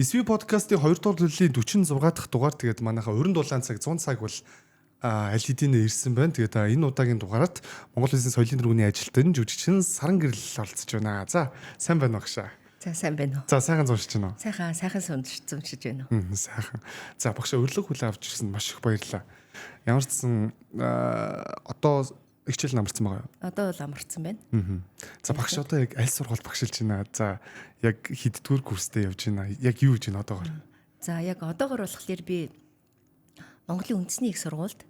SV подкастын 2 дугаар төлөлийн 46 дахь дугаар тэгээд манайха уран дулаан цаг 100 цаг бол аль хэдийнэ ирсэн байна. Тэгээд энэ удаагийн дугаарт Монгол Улсын соёлын тэргүүний ажилтан жүжигчин Саран Гэрэл оролцож байна. За, сайн байна уу багшаа? За, сайн байна уу? За, сайхан зуршиж байна уу? Сайхан, сайхан зуршиж байна уу? Сайхан. За, багшаа урилга хүлээн авч ирсэнд маш их баярлалаа. Ямар ч сан одоо хичээл нь амарсан байгаа юу? Одоо бол амарсан байна. За, багш одоо яг аль сургууль багшилж байна? За, яг хэддүгээр курстэй явж байна? Яг юу хийж байна одоогор? За, яг одоогор болохоор би Монголын үндэсний их сургуульд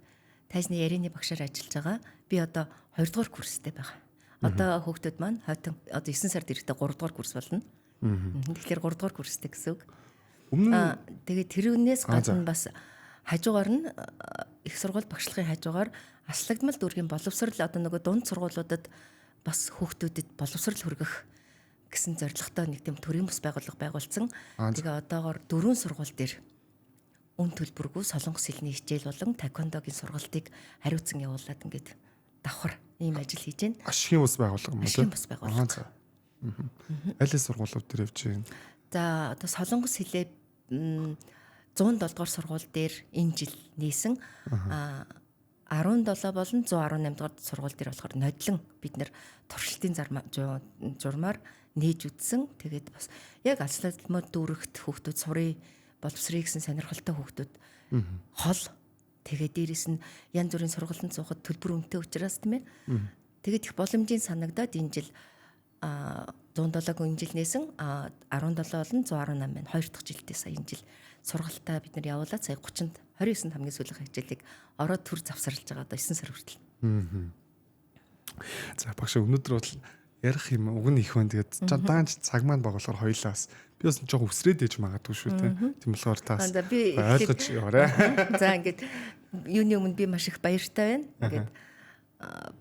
тайзны ярианы багшаар ажиллаж байгаа. Би одоо 2 дугаар курстэй байгаа. Одоо хүүхдүүд маань хойтон одоо 9 сард ирэхдээ 3 дугаар курс болно. Тэгэхээр 3 дугаар курстэй гэсэн үг. Өмнө тэгээд тэрнээс гадна бас хажуугаар нь их сургууль багшлахын хажуугаар Аслагдмал дүүргийн боловсрал одоо нөгөө дунд сургуулиудад бас хүүхдүүдэд боловсрал хүргэх гэсэн зорилготой нэг тийм төрийн бус байгууллага байгуулсан. Тэгээ одоогор 4 сургууль дээр үн төлбөргүй солонгос хэлний хичээл болон таеквондогийн сургалтыг хариуцсан явуулаад ингээд давхар ийм ажил хийж байна. Ашигын бус байгууллага юм уу? Ашигын бус байгууллага. Аль сургуулиуд дээр явж байна? За, одоо солонгос хэлээ 107 дугаар сургууль дээр энэ жил нээсэн. 17 болон 118 дугаар сургууль дээр болохоор нодлон бид нэр туршилтын журмаар нээж үтсэн. Тэгээд бас яг алслалмод дүүрэгт хүүхдүүд сурыг боловсрыг гэсэн сонирхолтой хүүхдүүд хол. Тэгээд дээрэс нь янз бүрийн сургалтанд суухад төлбөр үнэтэй учраас тийм ээ. Тэгээд их боломжийн санагдаад энэ жил 107-г энэ жил нээсэн, 17 болон 118 маань 2 дахь жилдээ сая энэ жил сургалтаа бид нар явуулаад сая 30-нд 29-нд хамгийн сүүлийн хичээлийг ороод төр завсарлаж байгаа одоо 9 сар хүртэл. За, багш өнөөдөр бол ярих юм уг нь их байна. Тэгээд даанч цаг маань баг болохоор хоёлаас би бас жоохон үсрээд ээж магадгүй шүү те. Тийм болохоор таас ойлгож яваарай. За, ингээд юуны өмнө би маш их баяртай байна. Ингээд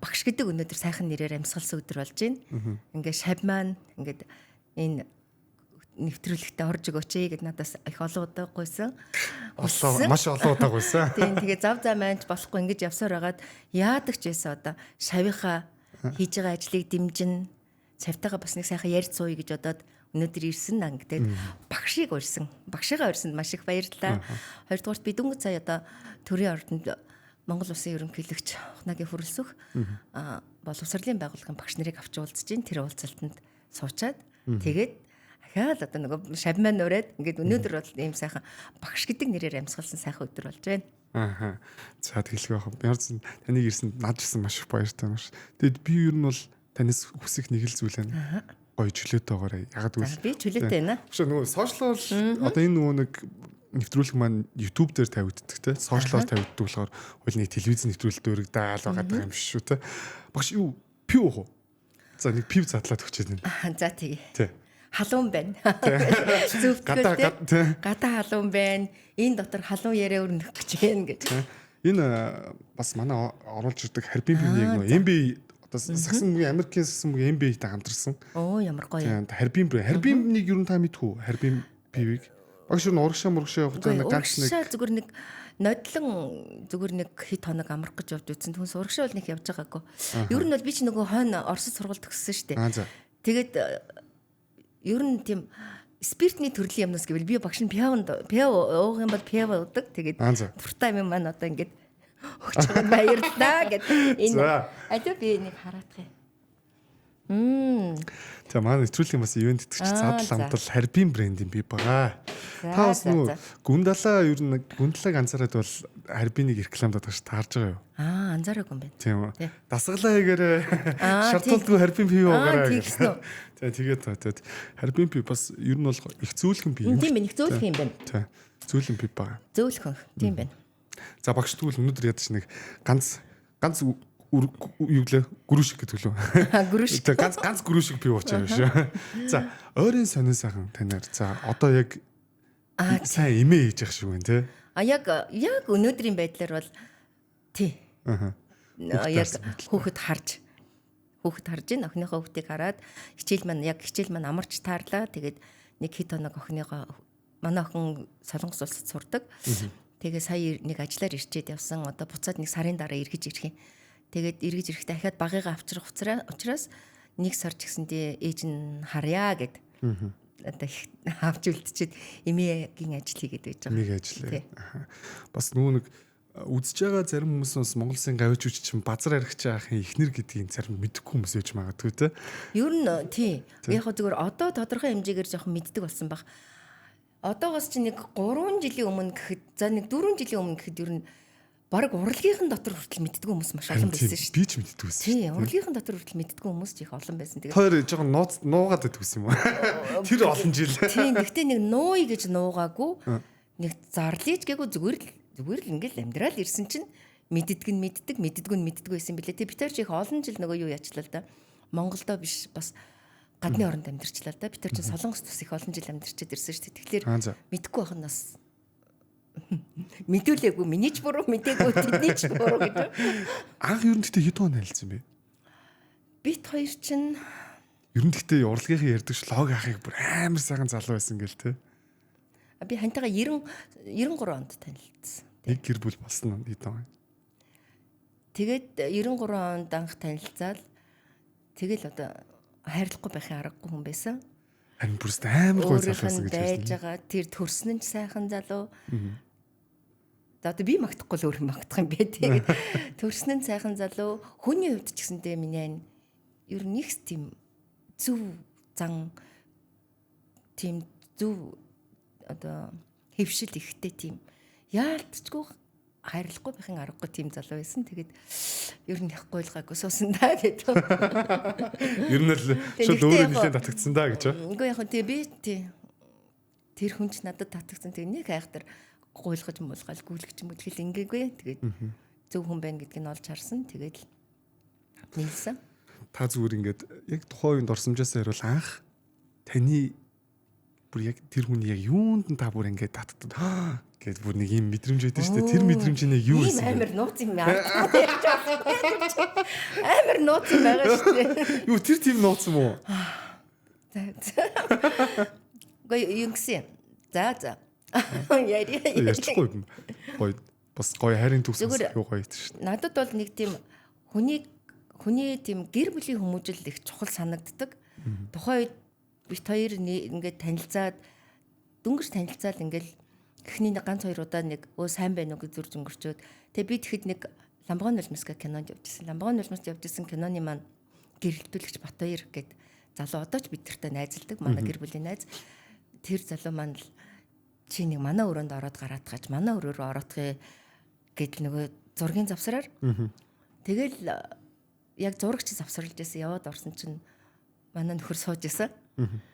багш гэдэг өнөөдөр сайхан нэрээр амьсгалсан өдөр болж байна. Ингээд шав маань ингээд энэ нэвтрүүлэгтээ орж өгөөч гэд надаас их олон удаа гуйсан. Олон, маш олон удаа гуйсан. Тийм, тэгээ зав заа манж болохгүй ингэж явсаар байгаад яадаг ч байсан одоо шавийнхаа хийж байгаа ажлыг дэмжин шавтайгаа бас нэг сайхан ярьж сууя гэж бодоод өнөөдөр ирсэн. Ингээд багшийг урьсан. Багшигаа урьсанд маш их баярлалаа. Хоёрдугаарт би дөнгөж сая одоо төрийн ордонд Монгол Улсын ерөнхийлөгч Ухнагийн хүрэлсөх боловсролын байгууллагын багш нарыг авч уулзж гин тэр уулзалтанд суучаад тэгээд ахаал одоо нөгөө шав маань ураад ингээд өнөөдөр бол ийм сайхан багш гэдэг нэрээр амьсгалсан сайхан өдөр болж байна. Аа. За, тэгэлгүй яах вэ? Ямар ч таныг ирсэн над ирсэн маш их баяртай маш. Тэгэд би ер нь бол танаас хүсэх нэг л зүйл байна. Гоё чөлөөтэй байгаарай. Яг гэвэл би чөлөөтэй байна. Биш нөгөө сошиал одоо энэ нөгөө нэг нэвтрүүлэг маань YouTube дээр тавигддаг те. Сошиалаар тавигддаг болохоор хууль нэг телевиз нэвтрүүлэлт өргөдаал байгаа юм биш шүү те. Багш юу пив уу? За, нэг пив задлаад өгч байна. За, тэгье. Тий. Халуун байна. Зүвтгэл те. Гадаа халуун байна. Энэ дотор халуун яриа өрнөх гэж байна гэж. Энэ бас манай оруулж ирдэг харбин пивний яг нөгөө MB одоо сагсан мөгийн Америкийн сагсан мөгийн MB-тэй хамтарсан. Оо, ямар гоё. Харбин харбиныг ер нь та мэдхүү? Харбин пивийг. Багш ер нь урагшаа мурагшаа явах нэг ганц нэг зүгээр нэг нодлон зүгээр нэг хит хоног амрах гэж явж үзсэн. Түнс урагшаа бол нэг явж байгаагүй. Ер нь бол би ч нөгөө хойно Оросд сургууль төгссөн шүү дээ. Тэгээд ер нь тийм спиртний төрлийн юмнаас гэвэл би багш нь пиавнд пиав уух юм бол пиав уудаг. Тэгээд дуртай юм маань одоо ингээд өгч байгаа баярлалаа гэд энэ алив би энийг хараадах юм. За, манай нэвтрүүлгийн бас ивент итгэгч задал амтал харбин брендийн бий байгаа. Та бас нөгөө гүндалаа ер нь гүндлаг анзаараад бол харбиныг рекламдаад байгаа ш таарж байгаа юу? Аа, анзаараагүй юм байна. Тийм үү. Дасгалаа хийгээрээ шалтгаалгүй харбин пив уугаарай. Тэгсэн үү? За, тэгээд тэгээд харбин пив бас ер нь бол их зөөлхөн пив. Тийм байна, их зөөлхөн юм байна. Тийм. Зөөлхөн пив байгаа. Зөөлхөн. Тийм байна. За, багш тэгвэл өнөөдөр ядаж нэг ганц ганц юу гэлээ гүрүү шиг гэдэг лөө. Гүрүү шиг. Тэг ганц ганц гүрүү шиг пив уучаа юм шүү. За, ойрын сонин сайхан танаар. За, одоо яг сайн эмээ хийж явах шиг байна те. А яг яг өнөөдрийн байдлаар бол тий. Аа. Яг хүүхэд харж байна. Охиныхоо хүүхдийг хараад хичээл маань яг хичээл маань амарч таарлаа. Тэгээд нэг хэд хоног охиныгоо манай охин Солонгос улсад сурдаг. Тэгээ сая нэг ажиллаар ирчээд явсан. Одоо буцаад нэг сарын дараа эргэж ирэх юм. Тэгээд эргэж ирэхдээ дахиад багыгаа авчрах учраас нэг сар ч гэсэндээ ээж нь харъя гэд. одоо их авч үлдчихэд эмээгийн ажил хийгээд байж байгаа. Эмээгийн ажил. Бас нөгөө нэг үзэж байгаа зарим хүмүүс бас Монгол Улсын гавьж үуч чинь базар архич ахын ихнэр гэдгийг зарим мэдэхгүй хүмүүс байж магадгүй те. Ер нь тий. Яг хөө зүгээр одоо тодорхой хэмжээгээр жоохон мэддэг болсон баг. Одоогоос чи нэг 3 жилийн өмнө гэхэд за нэг 4 жилийн өмнө гэхэд ер нь бараг урлагийнхан дотор хүртэл мэддэггүй хүмүүс маш олон байсан шүү дээ. Би ч мэддэггүй байсан. Тий, урлагийнхан дотор хүртэл мэддэггүй хүмүүс ч их олон байсан. Тэгээд хоёр жоохон нуугаад байдаг юм уу? Тэр олон жил. Тийм, гэхдээ нэг нууя гэж нуугаагүй. Нэг зарлыч гээгүй зүгээр л ингээл амьдрал ирсэн чинь мэддэг нь мэддэг, мэддэггүй нь мэддэггүй байсан билээ. Тэг бид нар ч их олон жил нөгөө юу яачлаа л да. Монголдо биш бас гадны оронд амьдарчлаа л да. Бид нар чинь Солонгос тус их олон жил амьдарчээд ирсэн шүү дээ. Тэгэхээр мэдхгүй байх нь бас мэдүүлээгүй, миний ч буруу, мэдээгүй, тэдний ч буруу гэж. Анх ер нь гэхдээ хэд он танилцсан бэ? Бит хоёр чинь ер нь гэхдээ урлагийнхын ярьдаг ш лог ахыг бүр амар сайхан залуу байсан гэл те. Би хантайгаа 93 онд танилцсан. Нэг гэр бүл болсон хэд он. Тэгээд 93 онд анх танилцаад тэгэл одоо хайрлахгүй байхын аргагүй хүн байсан. Харин бүрст амар гоё залуу байсан гэж байж байгаа. Тэр төрсөн нь ч сайхан залуу. За одоо би магтахгүй л өөр магтах юм бэ. Тэгээд төрсөн нь сайхан залуу. Хүний хувьд ч гэсэндээ миний ань ер нь их тийм зөв зан тийм зөв одоо хэвшил ихтэй тийм яалтчгүй хайрлахгүй байхын аргагүй тийм залуу байсан. Тэгээд ер нь их гуйлгаагүй суусан да гэдэг. Ер нь л шууд өөрөө нэлээд татагдсан да гэж. Үгүй яг тий би тий тэр хүн ч надад татагдсан. Тэгээд нэг айхтар гуйлгаж муулгаал гүйлгэж мүлгэл ингээгүй. Тэгээд зөв хүн байна гэдгийг нь олж харсан. Тэгээд л нийлсэн. Та зүгээр ингээд яг тухайн үед орсомжоосоо ярил анх таны бүр яг тэр хүний яг юунд нь та бүр ингээд татдаг гэд бүр нэг юм мэдрэмж өгдөн шүү дээ. Тэр мэдрэмж нь яг юу байсан бэ? Амар нууц юм аа. Амар нууц юм байгаа шүү дээ. Юу тэр тийм нууц юм уу? За. Гэхдээ юм гэсэн. За за. Яри. Ярьчихгүй юм. Гоё бас гоё хайрын төгс юу гоё шүү дээ. Надад бол нэг тийм хүний тийм гэр бүлийн хүмүүжил их чухал санагддаг. Тухайн үед бит хоёр ингээд танилцаад дөнгөж танилцаад ингээд эхний ганц хоёр удаа нэг өө сайн байна уу гэж зурж өнгөрчөөд тэгээ би тэгэхэд нэг Ламбогон нулимсга кинонд явж ирсэн. Ламбогон нулимсд явж ирсэн киноны маань гэрэлтүүлэгч Батбаяр гэд залуу одоо ч бид нартай найзалдаг. Манай гэр бүлийн найз. Тэр залуу маань л чи нэг манай өрөөнд ороод гараад гаж манай өрөө рүү ороодхээ гэдэл нөгөө зургийн завсраар. Тэгэл яг зурагч завсарлаж байсан. Яваад орсон чинь манай нөхөр сууж исэн.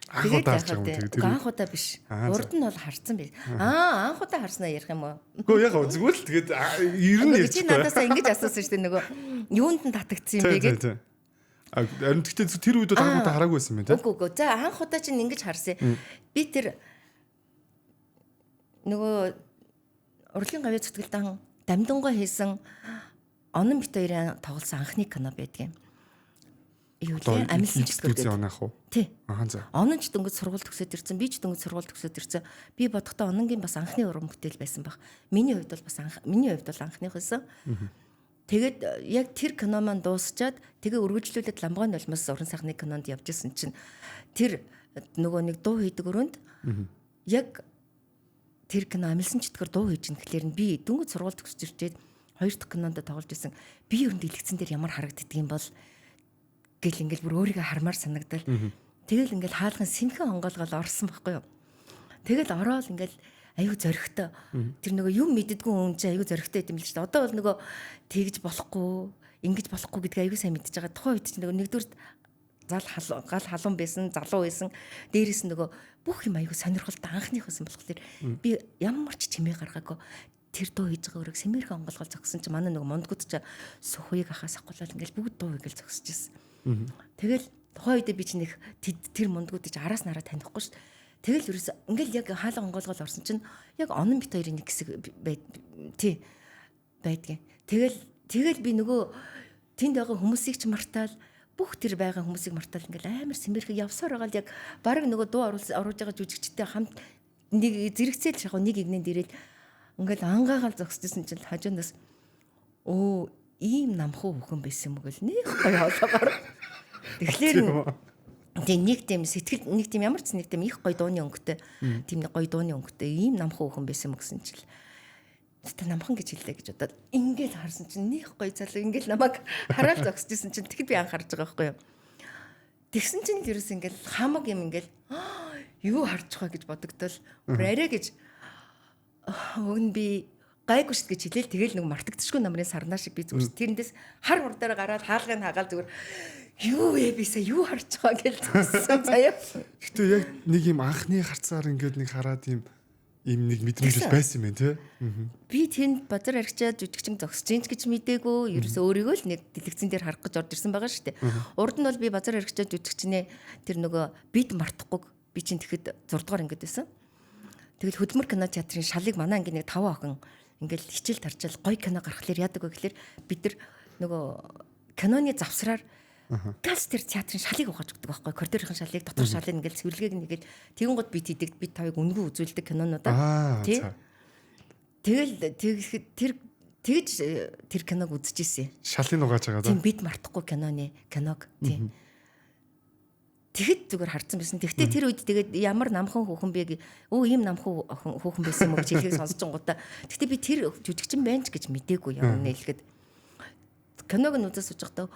Анх удаа харж байгаа юм тэр. Анх удаа биш. Урд нь бол харцсан байс. Аа, анх удаа харснаа ярих юм уу? Үгүй яг зүгээр л тэгээд ер нь ярьчих. Чи надаас ингэж асуусан шүү дээ нөгөө юунд нь татагдсан юм бэ гэдэг. Харин гэхдээ тэр үед бол анх удаа хараагүй байсан юм байна тий. Үгүй үгүй. За анх удаа чинь ингэж харсан. Би тэр нөгөө урлагийн гавьяа зүтгэлтэн дамдангой хийсэн Онон бит хоёрын тоглосон анхны кино байдгийн. Юу лээ? Амилсан ч гэдэг онох уу? Тий. Аа за. Онон ч дөнгөж сургууль төгсөөд ирсэн, би ч дөнгөж сургууль төгсөөд ирсэн. Би бодохдоо Ононгийн бас анхны уран бүтээл байсан баг. Миний хувьд бол бас миний хувьд бол анхных байсан. Тэгээд яг тэр кино маань дуусчаад тэгээ өргөжлүүлээд Ламбогон нулимс уран сайхны кинонд явж исэн чинь тэр нөгөө нэг дуу хийдэг өрөөнд яг тэр кино амилсан чөтгөр дуу хийж ин гэхлээр нь би дөнгөж сургууль төгсөж ирчээд хоёр дахь кинонд тоглож исэн. Би ер нь дэлгэцэн дээр ямар харагддаг юм бол гэл ингээл бүр өөрийгөө хармаар санагдал. Тэгэл ингээл хаалган сэмхэн онгоолгол орсон байхгүй юу. Тэгэл ороод ингээл аюу зоригтой. Тэр нөгөө юм мэддэггүй хүн чинь аюу зоригтой байт юм л шүү дээ. Одоо бол нөгөө тэгж болохгүй, ингэж болохгүй гэдгийг аюу сайн мэдж байгаа. Тухайн үед чинь нөгөө нэгдүгээр зал гал халуун байсан, залуу байсан. Дээрээс нь нөгөө бүх юм аюу сонирхолтой анхных байсан болохоор би ямар ч чимээ гаргаагүй. Тэр дуу хийж байгаа өрөөг сэмэрхэн онгоолгол зогсон чинь манай нөгөө мундгууд чи сухыг ахаас ахгуулаад ингээл бүгд дуу хийгээл зогсож ирсэн. Тэгэл тухайн үедээ би чинь их тэр мундгуудыг араас нараа танихгүй шүү дээ. Тэгэл ерөөс ингээл яг хаалга онгоолгол орсон чинь яг Онон бит хоёрын нэг хэсэг тий байдгийн. Тэгэл би нөгөө тэнд байгаа хүмүүсийг ч мартаал бүх тэр байгаа хүмүүсийг мартаал ингээл амар сэмэрхэг явсаар байгаа л яг бараг нөгөө дуу оруулж байгаа жүжигчтэй хамт нэг зэрэгцээл шахав нэг игнэнд ирээл ингээл ангаагаал зогсчихсон чинь хажуунаас өө ийм намхуу бүхэн байсан юм гэл нэх гоё хоолоогоор. Тэгэхээр Тэгээ нэг тийм сэтгэл, нэг тийм ямар ч нэг тийм их гоё дууны өнгөтэй, тийм нэг гоё дууны өнгөтэй ийм намхан хүүхэн байсан юм гэсэн чил. Тэ намхан гэж хэллээ гэж бодоод ингээд харсан чинь нэг гоё залуу ингээд намайг хараад зогсож исэн чинь тэгэхэд би анхаарч байгаа байхгүй юу. Тэгсэн чинь л ерөөс ингээд хамаг юм ингээд юу харж байгаа гэж бодогдол бүр арай гэж уг нь би гайгүй шүү гэж хэлээл тэгэл нэг мартагдчихгүй намрын сарнаа шиг би зүгээр тэрэндээс хар хурдаараа гараад хаалгыг хагаал зүгээр юу вэ би сая юу харж байгаа гэж зогссон заяа. Гэтэ яг нэг юм анхны харцаар ингээд нэг хараад юм ийм нэг мэдрэмж байсан юм байна тий. Би тэнд базар арчаад жүжигчин зогсож ин ч гэж мдээгүй. Ерөөсөө өөрийгөө л нэг дэлгэцэн дээр харах гэж орж ирсэн байгаа шүү дээ. Урд нь бол би базар арчаад жүжигчнээ тэр нөгөө бид мартахгүй би чинь тэгэхэд 6 дугаар ангид байсан. Тэгэл хөдөлмөр кино театрын шалыг манай ангийн нэг 5 охин ингээл хичээл тарчаал гоё кино гаргахлаар яадаг вэ гэхэлэр бид нар нөгөө киноны завсраар галс тэр театрын шалыг угааж өгдөг байхгүй, коридорын шалыг, дотор шалыг ингээл цэвэрлэгээг нэгээл тэгэн гот бит идэг, бид тавыг үнгүй үзүүлдэг кинонуудаа тий. Тэгэл тэр тэгж тэр киног үзчихсэн. Шалыг угааж байгаа да. Тийм, бид мартахгүй киноны киног тий. Тэгэхэд зүгээр харцсан байсан. Тэгтээ тэр үед тэгээд ямар намхан хүүхэн бэ? Өө ийм намхан хүүхэн байсан юм уу гэж хэлхийг сонсож гингуудаа. Тэгтээ би тэр жүжигчин байна ч гэж мдээгүй юм нээлгэд. Киног нь үзээ сууж байхдаа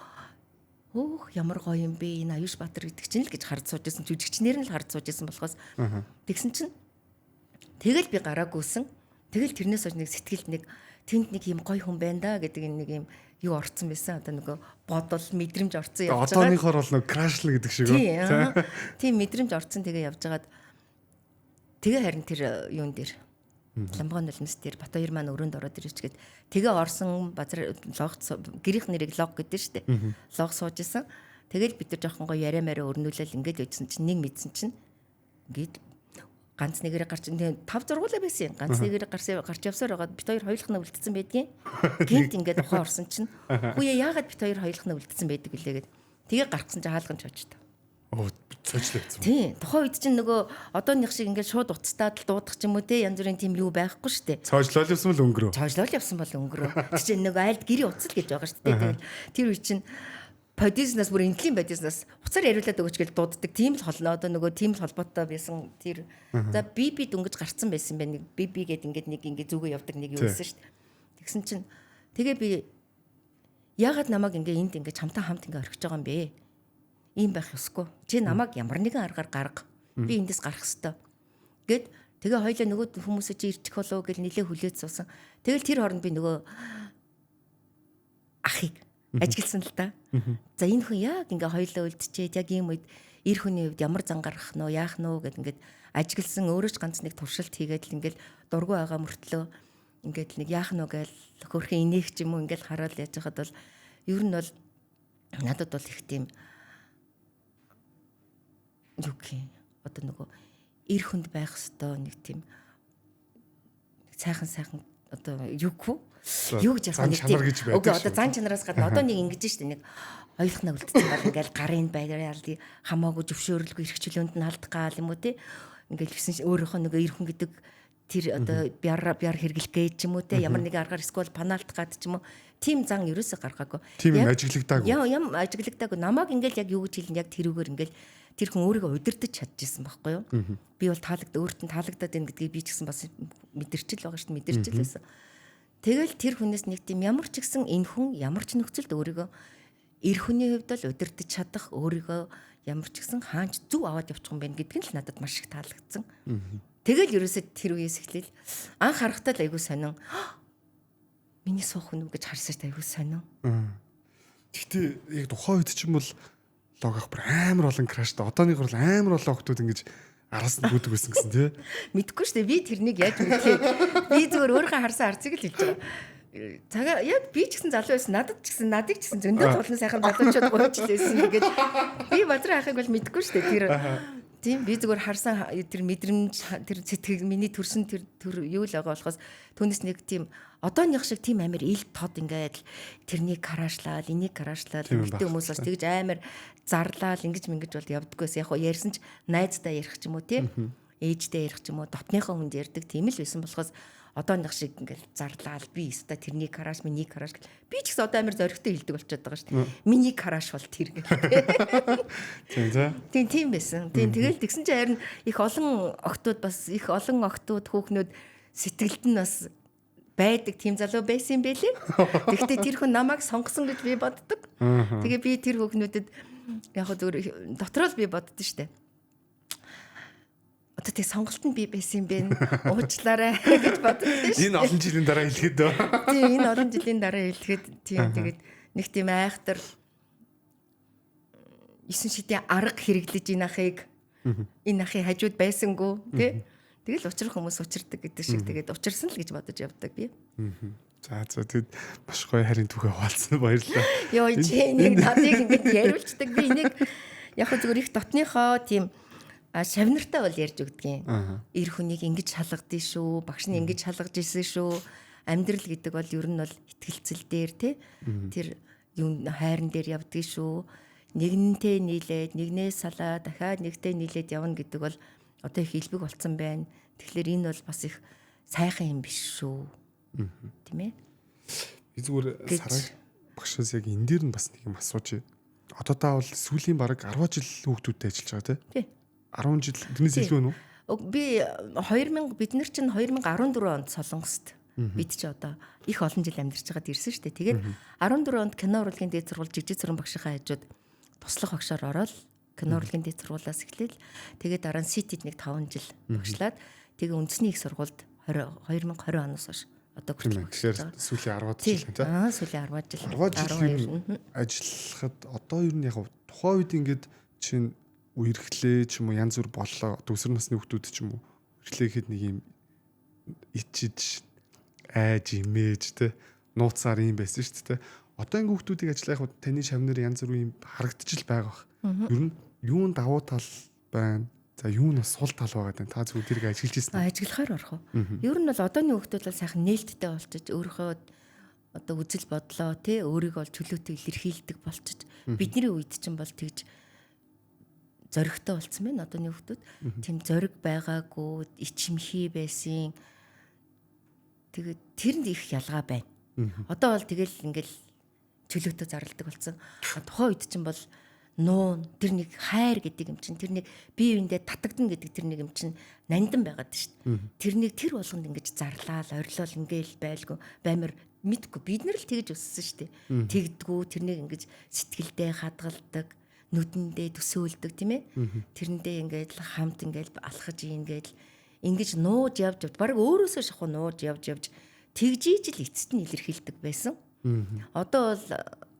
өөх ямар гоё юм бэ энэ Аюуш Баатар гэдэг чинь л гэж харж сууж байсан. Жүжигчнэр нь л харж сууж байсан болохоос тэгсэн чинь тэгэл би гараагүйсэн. Тэгэл тэрнээс хойш нэг сэтгэлд нэг тэнд нэг юм гоё хүн байна да гэдэг нэг юм юу орцсон байсан. Одоо нөгөө бодол мэдрэмж орцсон явж байгаа. Одооныхоор бол нөгөө крашл гэдэг шиг үү? Тийм, мэдрэмж орцсон тэгээ явж байгаад тэгээ харин тэр юун дээр Ламгон нулимс дээр Бат хоёр маань өрөөнд ороод ирчихгээд тэгээ орсон базар лог гэрийнх нэрийг лог гэдэг нь шүү дээ. Лог сууж исэн. Тэгэл бид нар жоохон гоё яриа мараа өрнүүлэл ингээд явжсэн чинь нэг мэдсэн чинь ингээд ганц нэгээрээ гарч 5 6 байсан юм. Ганц нэгээрээ гарсан гарч явсаар байгаа бит хоёр хоёулахна үлдсэн байдгийн. Гинт ингээд ухаан орсон чинь үгүй яагаад бит хоёр хоёулахна үлдсэн байдаг вүлээ гэд. Тэгээ гаргасан чинь хаалган чочтой. Оо цожлогдсон. Тийм. Тухайн үед чинь нөгөө одооных шиг ингээд шууд уцтаад л дуудах ч юм уу те янз бүрийн тийм юу байхгүй шүү дээ. Цожлол явсан бол өнгөрөө. Цожлол явсан бол өнгөрөө. Тэр чинь нөгөө айлд гэрийн уцал гэж байгаа шүү дээ. Тэгэл тэр үед чинь подиснаас бүр энтлийн подиснаас уцаар яриулаад өгөөч гэж дууддаг. Тийм л холно. Одоо нөгөө тийм л холбоотой байсан тэр. За би би дөнгөж гарцсан байсан байх. Нэг би би гэд ингээд нэг ингээд зүгөө явдаг нэг юу байсан шүү дээ. Тэгсэн чинь тэгээ би яагаад намайг ингээд энд ингээд чамтай хамт ингээд орхиж байгаа юм бэ? Ийм байх ёсгүй. Чи намайг ямар нэгэн аргаар гарга. Би эндээс гарах ёстой. Гэд тэгээ хоёлаа нөгөө хүмүүсээ чи ирчих болов гэл нилээ хүлээж суусан. Тэгэл тэр хооронд би нөгөө ахыг ажигласан л да. За энэ хүн яг ингээ хоёлаа үлдчихэд яг ийм үед эр хүний хувьд ямар зан гаргах нь уу, яах нь уу гэд ингээд ажигласан, өөрөө ч ганц нэг туршилт хийгээд л ингээд дургүй байгаа мөртлөө ингээд нэг яах нь уу гээл хөрхэн инээх ч юм уу ингээд хараад яаж хахад бол ер нь бол надад бол их тийм юу гэх юм одоо нөгөө эр хүнд байх ёстой нэг тийм сайхан сайхан одоо юу гэх юу гэж ярих нэг тийм үгүй одоо зан чанараас гадна одоо нэг ингэж штэ нэг хоёулахнаа үлдсэн бол ингээл гарын байрал хамаагүй зөвшөөрлгүй эрх чөлөөнд нь алдах гал юм уу те ингээл гисэн өөрөөхөө нөгөө эр хүн гэдэг тэр одоо бяр бяр хэрэглэх гэж ч юм уу те ямар нэгэн аргаар эсвэл панаалтах гад ч юм уу тийм зан ерөөсөө гаргаагүй. Тийм юм ажиглагдаагүй. Ям ажиглагдаагүй. Намайг ингээл яг юу гэж хэлнэ яг тэрүүгээр ингээл тэр хүн өөрийгөө удирдах чадчихсан байхгүй юу? Би бол таалагд өөрт нь таалагдаад байна гэдгийг би ч гэсэн бас мэдэрчил байгаа шүү дээ, мэдэрчил байсан. Тэгэл тэр хүнээс нэг тийм ямар ч гэсэн энэ хүн ямар ч нөхцөлд өөрийгөө эр хүний хувьд л удирдах чадах, өөрийгөө ямар ч гэсэн хаанч зөв аваад явчих юм байна гэдг нь л надад маш их таалагдсан. Тэгэл ерөөсөө тэр үеэс эхлээл анх харахтаа л айгүй сонин. Миний суух хүн үү гэж харсан ч айгүй сонин. Гэхдээ яг тухайн үед чинь бол лог ах бүр амар олон краштай. Одооных бол амар олон охтууд ингэж араас нь гүдэг байсан гэсэн тий. Мэдгүй шүү дээ. Би тэрнийг яаж мэдхээ. Би зүгээр өөрийнхөө харсан арцыг л хэлж байгаа. Цагаа яг би ч гэсэн залуу байсан. Надад ч гэсэн надыг ч гэсэн зөндөө тулан сайхан залуучууд гуйж л байсан. Тэгээд би базар ахыг бол мэдгүй шүү дээ. Тэр тийм би зүгээр харсан тэр мэдрэмж тэр сэтгэл миний төрсөн тэр төр юу л байгаа болохоос түүнээс нэг тийм одооных шиг тийм амар ил тод ингээд тэрнийг караашлаад энийг караашлаад эмэгтэй хүмүүс бас тэгж амар зарлаал ингэж мингэж бол явдггүйс. Яг хоо ярьсан ч найздаа ярих ч юм уу тий ээжтэй ярих ч юм уу дотныхоо хүнд ярьдаг тийм л байсан болохоос Одооных шиг ингээл зарлаал би өста тэрний crush, миний crush. Би ч гэсэн одоо амар зоригтой хэлдэг болчиход байгаа шүү дээ. Миний crush бол тэр гэх. Тийм тий. Тийм тийм байсан. Тийм, тэгэл тэгсэн чинь харин их олон охтууд, бас их олон охтууд, хүүхнүүд сэтгэлд нь бас байдаг тийм залуу байсан юм бэлээ. Тэгвэл тэр хүн намайг сонгосон гэж би боддог. Тэгээ би тэр хүүхнүүдэд яг зүгээр дотроо л би боддоо штэ. Одоо тэг сонголт нь би байсан юм бэ? Уучлаарай гэж боддоо шүү. Энэ олон жилийн дараа хэлэхэд. Тийм, энэ олон жилийн дараа хэлэхэд тийм, тэгээд нэг тийм айхтар 9 шидийн арга хэрэглэж энэ ахын хажууд байсангүй тий. Тэгэл учрах хүмүүс учирдаг гэдэг шиг тэгээд учирсан л гэж бодож явдаг би. За за, тэгэд маш гоё харин түүхээ хуваалцсан, баярлалаа. Йоо, чи нэг надыг ингэж яриулцдаг. Би энийг яг хөө зүгээр их дотныхоо тийм шавнартай бол ярьж өгдгийн. Эр хүнийг ингэж шалгадیں шүү. Багш нь ингэж шалгаж исэн шүү. Амьдрал гэдэг бол ер нь бол итгэлцэл дээр тий. Тэр юм хайран дээр явдгийг шүү. Нэгнтэй нийлээд, нэгнээс салаа, дахиад нэгтэй нийлээд явна гэдэг бол одоо их илбэг болцсон байна. Тэгэхээр энэ бол бас их сайхан юм биш шүү. Тийм ээ? Би зүгээр Сараг багшаас яг энэ дээр нь бас нэг юм асууж. Одоо та бол сүүлийн бараг 10 жил хүүхдүүдтэй ажиллаж байгаа тий? 10 жил, тэрнээс илүү нүү? Би 2000, бид нар чинь 2014 онд Солонгост, бид чи одоо их олон жил амьдарч байгаад ирсэн шүү дээ. Тэгээд 14 онд кино урлагийн дээд сургууль жигжид цэрэн багшийнхаа хажууд туслах багшаар ороод кино урлагийн дээд сургуулиас эхлээл, тэгээд дараа нь Ситид нэг 5 жил багшлаад, тэгээ үндэсний их сургуульд 2020 оноос хойш одоо хүртэл. Тэгэхээр сүүлийн 10 жил тийм. Аа, сүүлийн 10 жил. 10 жил ажиллахад одоо ер нь яг тухайн үед ингээд чинь үерхлээ ч юм уу, янз бүр боллоо. Өсвөр насны хүүхдүүд ч юм уу үерхлээ гэхэд нэг юм ичиж, айж имэж те, нууцаар юм байсан шүү дээ. Одоо ингээ хүүхдүүдийг ажиллах яг таны шавнар янз бүрийн юм харагдчих л байгаа бах. Ер нь юун давуу тал байна? За, юу нь бас сул тал байгаа даа. Та зүгээр тэрийг ажиглаж ирсэн. Ажиглахаар орох уу? Ер нь бол одооны хүүхдүүд бол сайхан нээлттэй болчих, өөрийнхөө одоо үзэл бодлоо тий, өөрийгөө бол чөлөөтэй илэрхийлдэг болчих. Бидний үед чинь бол тэгж зоригтой болцсон байна одооны хүүхдүүд. Тийм зориг байгаагүй, ичимхий байсан. Тэгээд тэрэнд их ялгаа байна. Одоо бол тэгэл ингээл чөлөөтэй зарладаг болсон. Тухайн үед чинь бол нуун тэр нэг хайр гэдэг юм чинь, тэр нэг бие биендээ татагдана гэдэг тэр нэг юм чинь нандин байгаад шүү дээ. Тэрнийг тэр болгонд ингэж зарлаал, орилол ингээл байлгүй баймар мэдгүй, бид нар л тэгж өссөн шүү дээ. Тэгдгүү, тэрнийг ингэж сэтгэлдээ хадгалдаг, нүдэндээ төсөөлдөг, тийм ээ. Тэрэндээ ингээд хамт ингээд алхаж ингээд ингэж нууж явж явж баг өөрөөсөө шахуу нууж явж явж тэгжиж л эцэст нь илэрхийлдэг байсан. Одоо бол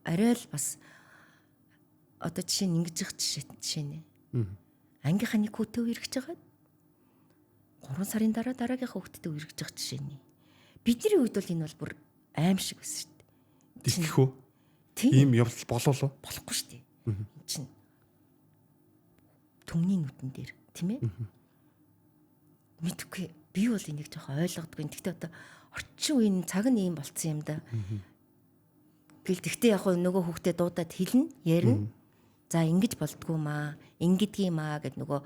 арай л бас одоо жишээ нь ингэж их жишээ нэ. Ангийнхаа нэг хүүтэй үерхэж байгаа. 3 сарын дараа дараагийнхаа хүүхдтэй үерхэж байгаа жишээ нэ. Бидний үед бол энэ бол бүр аим шиг байсан шүү дээ. Тэгэх үү? Тийм явдал болов уу? Болохгүй шүү дээ. Энд чинь түмний нүдэн дээр, тийм ээ? Мэдхгүй, би бол энийг жоохон ойлгодгүй. Гэхдээ одоо орчин үеийн цаг нь ийм болцсон юм да. Гэл тэгтээ яг нөгөө хүүхдэд дуудаад хэлнэ, ярина. За, ингэж болдгоо маа, ингэдгийм маа гэд нөгөө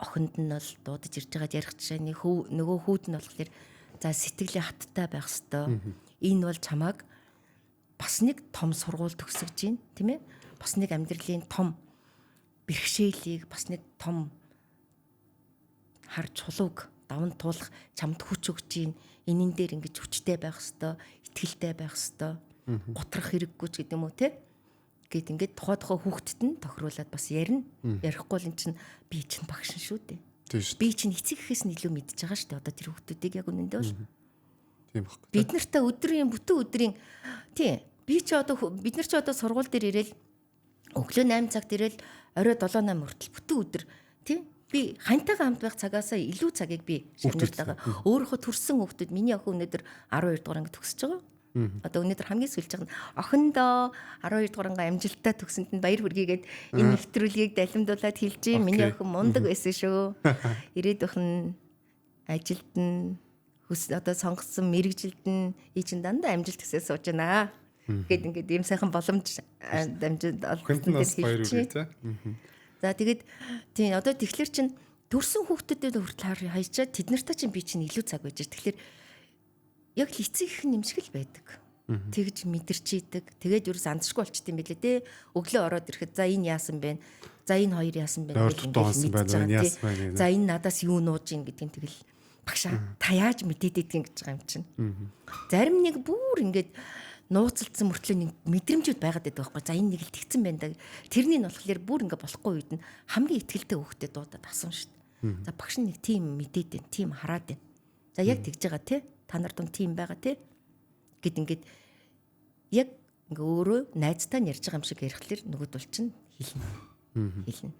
охинд нь бол дуудаж ирж байгаад ярих жишээний хүү, нөгөө хүүд нь болохоор за, сэтгэлийн хаттай байх хэвээр. Энэ бол чамааг бас нэг том сургууль төгсөж гин, тийм ээ? Бас нэг амьдралын том бэрхшээлийг, бас нэг том хар чулууг даван туулах чамд хүч өгч гин. Энэн дээр ингэж хүчтэй байх хэвээр, итгэлтэй байх хэвээр, гутрах хэрэггүй ч гэдэг юм уу, те? Гэт ингээд тухай тухай хүүхдэд нь тохируулаад бас ярина. Ярихгүй бол эн чинь би чинь багш шүү дээ. Би чинь эцэг гэхээс нь илүү мэдж байгаа шүү дээ. Одоо тэр хүүхдүүдийг яг үнэндээ бол. Тийм баггүй. Бид нартай өдрийн бүтэн өдрийн, тийм, би чи одоо бид нар чи одоо сургууль дээр ирээл өглөө 8 цагт ирээл орой 7 8 хүртэл бүтэн өдөр, тийм, би хантайгаа хамт байх цагаасаа илүү цагийг би шавнартайгаа, өөрийнхөө төрсэн хүүхдүүд, миний охин өнөөдөр 12 дугаар анги төгсөж байгаа. Одоо өнөөдөр хамгийн сүүлж байгаа нь охиндоо 12 дугаар анги амжилттай төгсөнд нь баяр хүргэе гээд энэ нэвтрүүлгийг далимдуулаад хэлж байна. Миний охин мундаг байсан шүү. Ирээдүйн нь ажилд нь хүс одоо сонгосон мэрэгжилд нь ий чинь дандаа амжилт төсөө сууж байна. Гэт ингээд ийм сайхан боломж дамжид олгосон дээр хэлчихье. За, тэгээд тийм, одоо тэгэхээр чин төрсэн хүүхдүүдэд хүртэл хайчаад тэд нартай чинь би чинь илүү цаг байж. Тэгэхээр Яг л эцэг их юм шиг л байдаг. Тэгж мэдэрч идэг. Тэгээд ерөөс андшгүй болчт юм билээ те. Өглөө ороод ирэхэд за энэ яасан бэ? За энэ хоёр яасан бэ? За энэ надаас юу нууж ийн гэдгийг тэгэл багшаа та яаж мэдээд идэгин гэж байгаа юм чинь. Зарим нэг бүр ингээд нууцлцсан мөртлөө нэг мэдрэмжүүд байгаад байдаг байхгүй. За энэ нэг л тэгсэн байна да. Тэрний нь болохоор бүр ингээ болохгүй үед нь хамгийн итгэлтэй хүүхдэд дуудаад асуун шүү дээ. За багш нэг тийм мэдээд байна, тийм хараад байна. За яг тэгж байгаа те. Та нар дунд тийм байгаа те. Гэд ингээд яг ингээ өөрөө найзтай нь ярьж байгаа юм шиг ярихлаар нөгөөдөл чинь хэлнэ. Хэлнэ.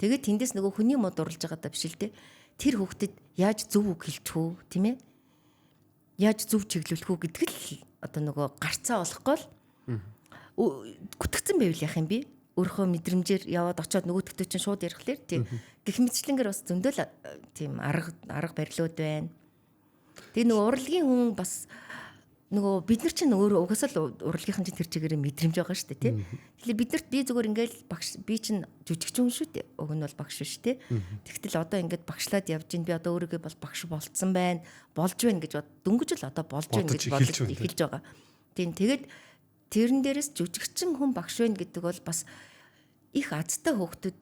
Тэгээд тэндээс нөгөө хүний мод дурлж байгаа даа биш л те. Тэр хүүхдэд яаж зөв үг хэлчих үү, тийм ээ? Яаж зөв чиглүүлэх үү гэдэг л одоо нөгөө гарцаа олохгүй л гүтгцэн байвал яах юм бэ? Өөрийнхөө мэдрэмжээр яваад очиод нөгөөдөгтөө чинь шууд ярихлаар тийм. Гэх мэтчлэнгээр бас зөндөл тийм арга барилууд байна. Тэгээ нөгөө урлагийн хүн бас нөгөө бид нар чинь өөрөө угаасаа л урлагийнхан чинь тэр чигээрээ мэдрэмж байгаа шүү дээ тий. Тэгэхээр биднэрт би зүгээр ингээл багш би чинь жүжигч хүн шүү дээ. Уг нь бол багш биш тий. Тэгтэл одоо ингээд багшлаад явж гин би одоо өөрийгөө бол багш болцсон байна, болж байна гэж дөнгөж л одоо болж байна гэж бодож эхэлж байгаа. Тийм, тэгээд тэрэн дээрээс жүжигчин хүн багш байна гэдэг бол бас их азтай хүүхдүүд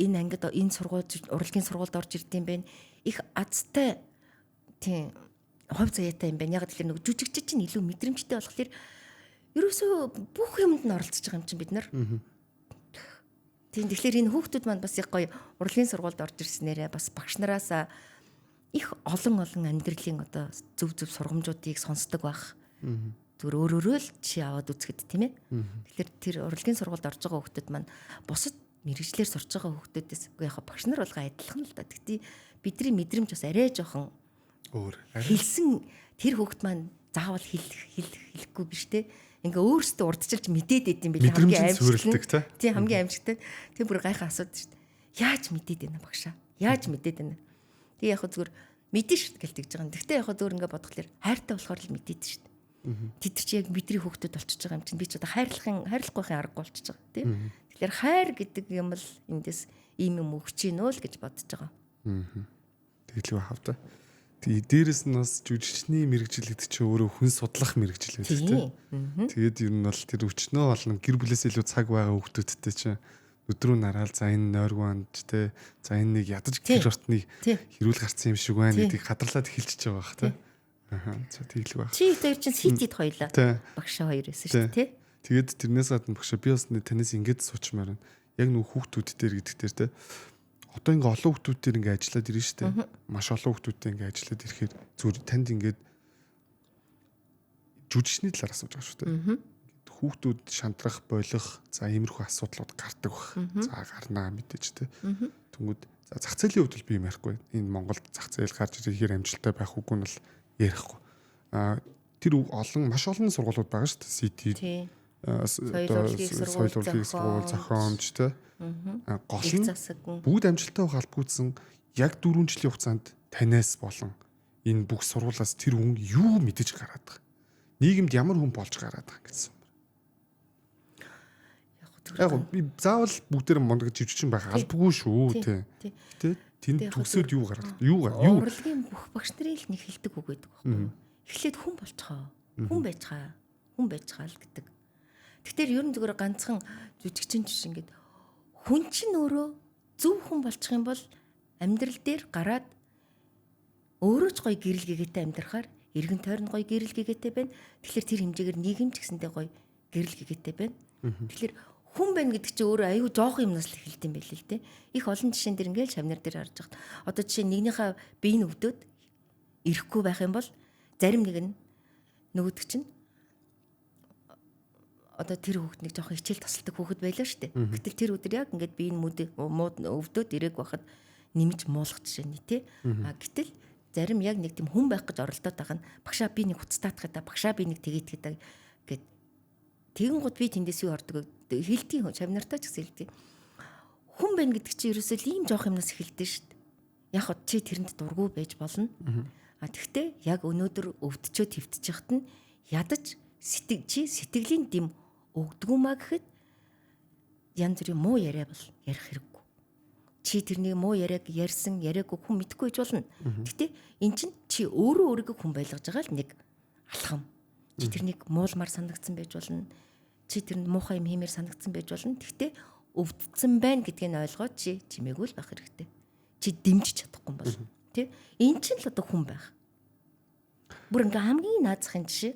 энэ ангид энэ сургууль урлагийн сургуульд орж ирд юм байна. Их азтай тийм хувь заяатай юм байна. Яг тэгэхээр нөгөө жүжигч чинь илүү мэдрэмжтэй болохоор ерөөсөө бүх юмд нь оролцож байгаа юм чинь бид нар. Тийм, тэгэхээр энэ хүүхдүүд маань бас их гоё урлагийн сургуульд орж ирснээрээ бас багш нараасаа их олон олон амьдралын одоо зөв зөв сургамжуудыг сонсдог байх. Зүгээр өөрөөрөө л жишээ аваад үзэхэд тийм ээ. Тэгэхээр тэр урлагийн сургуульд орж байгаа хүүхдүүд маань бусад мэрэгжлэр сурч байгаа хүүхдүүдээс үгүй яг багш нар болгоо адилхан л да. Тэгтээ бидний мэдрэмж бас арай жоохон өөр. Хэлсэн тэр хүүхд маань заавал хэлэхгүй биш те. Ингээ өөрсдөө урдчилж мэдээд идэм билээ хамгийн аимшигтай. Тийм, хамгийн аимшигтай. Тэр бүр гайхаа асуудаг шүү дээ. Яаж мэдээд байна багшаа? Яаж мэдээд байна? Тэг яг зүгээр мэдэн шүү дээ гэл тэгж байгаа юм. Тэгтээ яг зүгээр ингээ бодглохлоор хайртай болохоор л мэдээд шүү дээ. Тэд нар чи яг бидний хүүхдүүд болчихж байгаа юм чинь би ч одоо хайрлахгүй байхын аргагүй болчихж байгаа тийм. Тэгэхээр хайр гэдэг юм л эндээс ийм юм өгч гин үү л гэж бодож байгаа. Тэгэлгүй хавта. Тэгээ дээрэс нь бас жүжигчний мэрэгжил гэдэг чинь өөрөө хүн судлах мэрэгжил байдаг тийм. Тэгээд ер нь бол тэр өчнөө олон гэр бүлээс илүү цаг байгаа хүүхдүүдтэй чинь өдрөө нараал за энэ нойргүй анд те за энэ нэг ядаж гэр ортныг хэрүүл гарцсан юм шиг байна гэдгийг хадарлаад эхэлчихэж байгаа бах те. Аа за тэгэлгүй байх. Чи хоёр чинь ситид хоёлаа. Багшаа хоёр байсан шүү дээ те. Тэгээд тэрнээс гадна багшаа би бас танаас ингэж суучмаар байна. Яг нөх хүүхдүүд дээр гэдэг дээр те. Одоо ингээ олон хүүхдүүд дээр ингээ ажиллаад ирнэ шүү дээ. Маш олон хүүхдүүдтэй ингээ ажиллаад ирэхээр зүгээр танд ингээд жүжигчний талаар асууж байгаа шүү дээ. Хүүхдүүд шантрах, болох, за иймэрхүү асуудлууд гардаг байх. За гарнаа мэдээж те. Тэнгүүд за зах зээлийн хувьд бол би юм ярихгүй. Энэ Монголд зах зээл гарч ирэхээр амжилттай байх үгүй нь бол ярихгүй. Аа тэр олон маш олон сургуулиуд байгаа шүү дээ. CT соёл урлагийн сургууль зохиомж те. Гол нь бүгд амжилттай байх албагүйдсэн яг 4 жилийн хугацаанд танаас болон энэ бүх сургуулиас тэр хүн юу мэдэж гараад байгаа. Нийгэмд ямар хүн болж гараад байгаа гэсэн. Яг би заавал бүгдээр мундаг живччин байх албагүй шүү те. Тэ тэнд төгсөөд юу гараад юу юу урлагийн бүх багш нарын л нэг хэлдэг үг байдаг байхгүй юу? Эхлээд хүн болцгоо. Хүн байцгаа. Хүн байцгаа л гэдэг. Тэгэхээр ер нь зүгээр ганцхан жүжигчин биш ингээд хүн чинь өөрөө зөв хүн болчих юм бол амьдрал дээр гараад өөрөө ч гоё гэрэл гэгээтэй амьдрахаар эргэн тойрон гоё гэрэл гэгээтэй байна. Тэгэхээр тэр хэмжээгээр нийгэм ч гэсэндээ гоё гэрэл гэгээтэй байна. Тэгэхээр хүн байна гэдэг чинь өөрөө аюу жоох юмнаас л эхэлт юм байл л дээ. Их олон жишээн дээр ингээл шавнар дээр харж байхад одоо жишээ нэгнийхээ бие нь өвдөд ирэхгүй байх юм бол зарим нэг нь нөгөөдөг чинь одоо тэр хүүхэд нэг жоохон хичээл тасалдаг хүүхэд байлаа шүү дээ. Гэтэл тэр өдөр яг ингээд бие нь мууд өвдөд ирээг байхад нэмж муулах жишээ нь тий. А гэтэл зарим яг нэг тийм хүн байх гэж оролдоод байгаа нь багшаа би нэг хуцтаатах гэдэг, багшаа би нэг тэгээд гэдэг гэд тэгэн гут би тэндээс юу ордог вэ? Хэлтийн шавнартай ч гэсэн хэлдэг. Хүн байна гэдэг чинь ерөөсөө л ийм жоох юмнаас эхэлдэг шүү дээ. Яг хот чи тэрэнд дургүй байж болно. А тэгтээ яг өнөөдөр өвдчөө твтчихт нь ядаж сэтгэл чи сэтгэлийн дэм өгдгүү маа гэхэд янз бүрийн муу яриа бол ярих хэрэггүй. Чи тэрнийг муу яриаг ярьсан яриаггүй хүн мэдэхгүй байж болно. Гэтэ эн чинь чи өөрөө өөрийгөө хүн байлгаж байгаа л нэг алхам. Чи тэрнийг муулмаар санагдсан байж болно. Чи тэрэнд муухай юм хиймээр санагдсан байж болно. Гэхдээ өвдсөн байна гэдгийг ойлгоод чи чимээгүй л байх хэрэгтэй. Чи дэмжиж чадахгүй бол тий. Эн чинь л одоо хүн байх. Бүр ингээ хамгийн наазахын жишээ.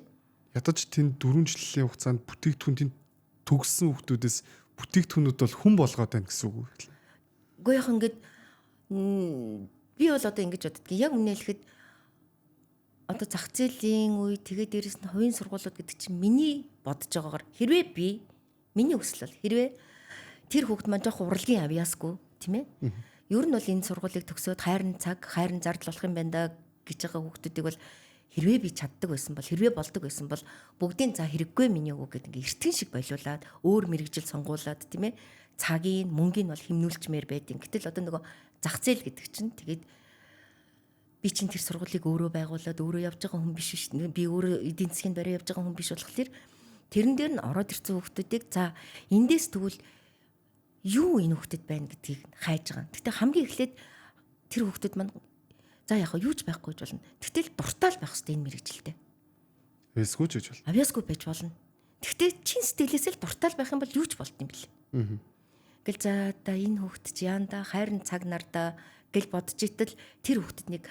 Ядаж тэнд 4 жилийн хугацаанд бүтээгдэхүүн тэнд төгссөн хүмүүсээс бүтээгдэхүүнүүд бол хүн болгоод байна гэсэн үг үү? Үгүй яг ингээд би бол одоо ингэж боддгийг. Яг үнэ хэлэхэд одоо зах зээлийн үе, тэгээ дээрэс нь хувийн сургуулиуд гэдэг чинь миний бодож байгаагаар хэрвээ би миний хүсэл бол хэрвээ тэр хүүхд маань жоох урлагийн авьяасгүй тийм ээ. Ер нь бол энэ сургуулийг төгсөөд хайрын цаг, хайрын зардал болох юм байна да гэж байгаа хүүхдүүдийг бол хэрвээ би чаддаг байсан бол, хэрвээ болдог байсан бол бүгдийн за хэрэггүй миний үг гэдэг ингээ эртхэн шиг болиулаад өөр мэрэгжил сонгуулад тийм ээ цагийн мөнгийг бол хэмнүүлчмээр байдیں۔ Гэтэл одоо нөгөө зах зээл гэдэг чинь тэгээд би чинь тэр сургуулийг өөрөө байгуулад өөрөө явж байгаа хүн биш шүү дээ. Би өөрөө эдийн засгийн бариа явж байгаа хүн биш болохоор тэрэн дээр нь ороод ирсэн хүүхдүүдийг за эндээс тэгвэл юу энэ хүүхдэд байна гэдгийг хайж байгаа. Гэтэ хамгийн эхлээд тэр хүүхдүүд маань за яг юу ч байхгүй гэж болно. Тэгтэл дуртай л байх хэрэгтэй энэ мэрэгжилтэй. Авьяасгүй ч гэж болно. Авьяасгүй байж болно. Тэгтээ чин сэтгэлээсээ л дуртай л байх юм бол юу ч болд юм бэл. Гэл за да энэ хүүхд чи яанда хайрын цаг нарда гэл бодож итэл тэр хүүхдэд нэг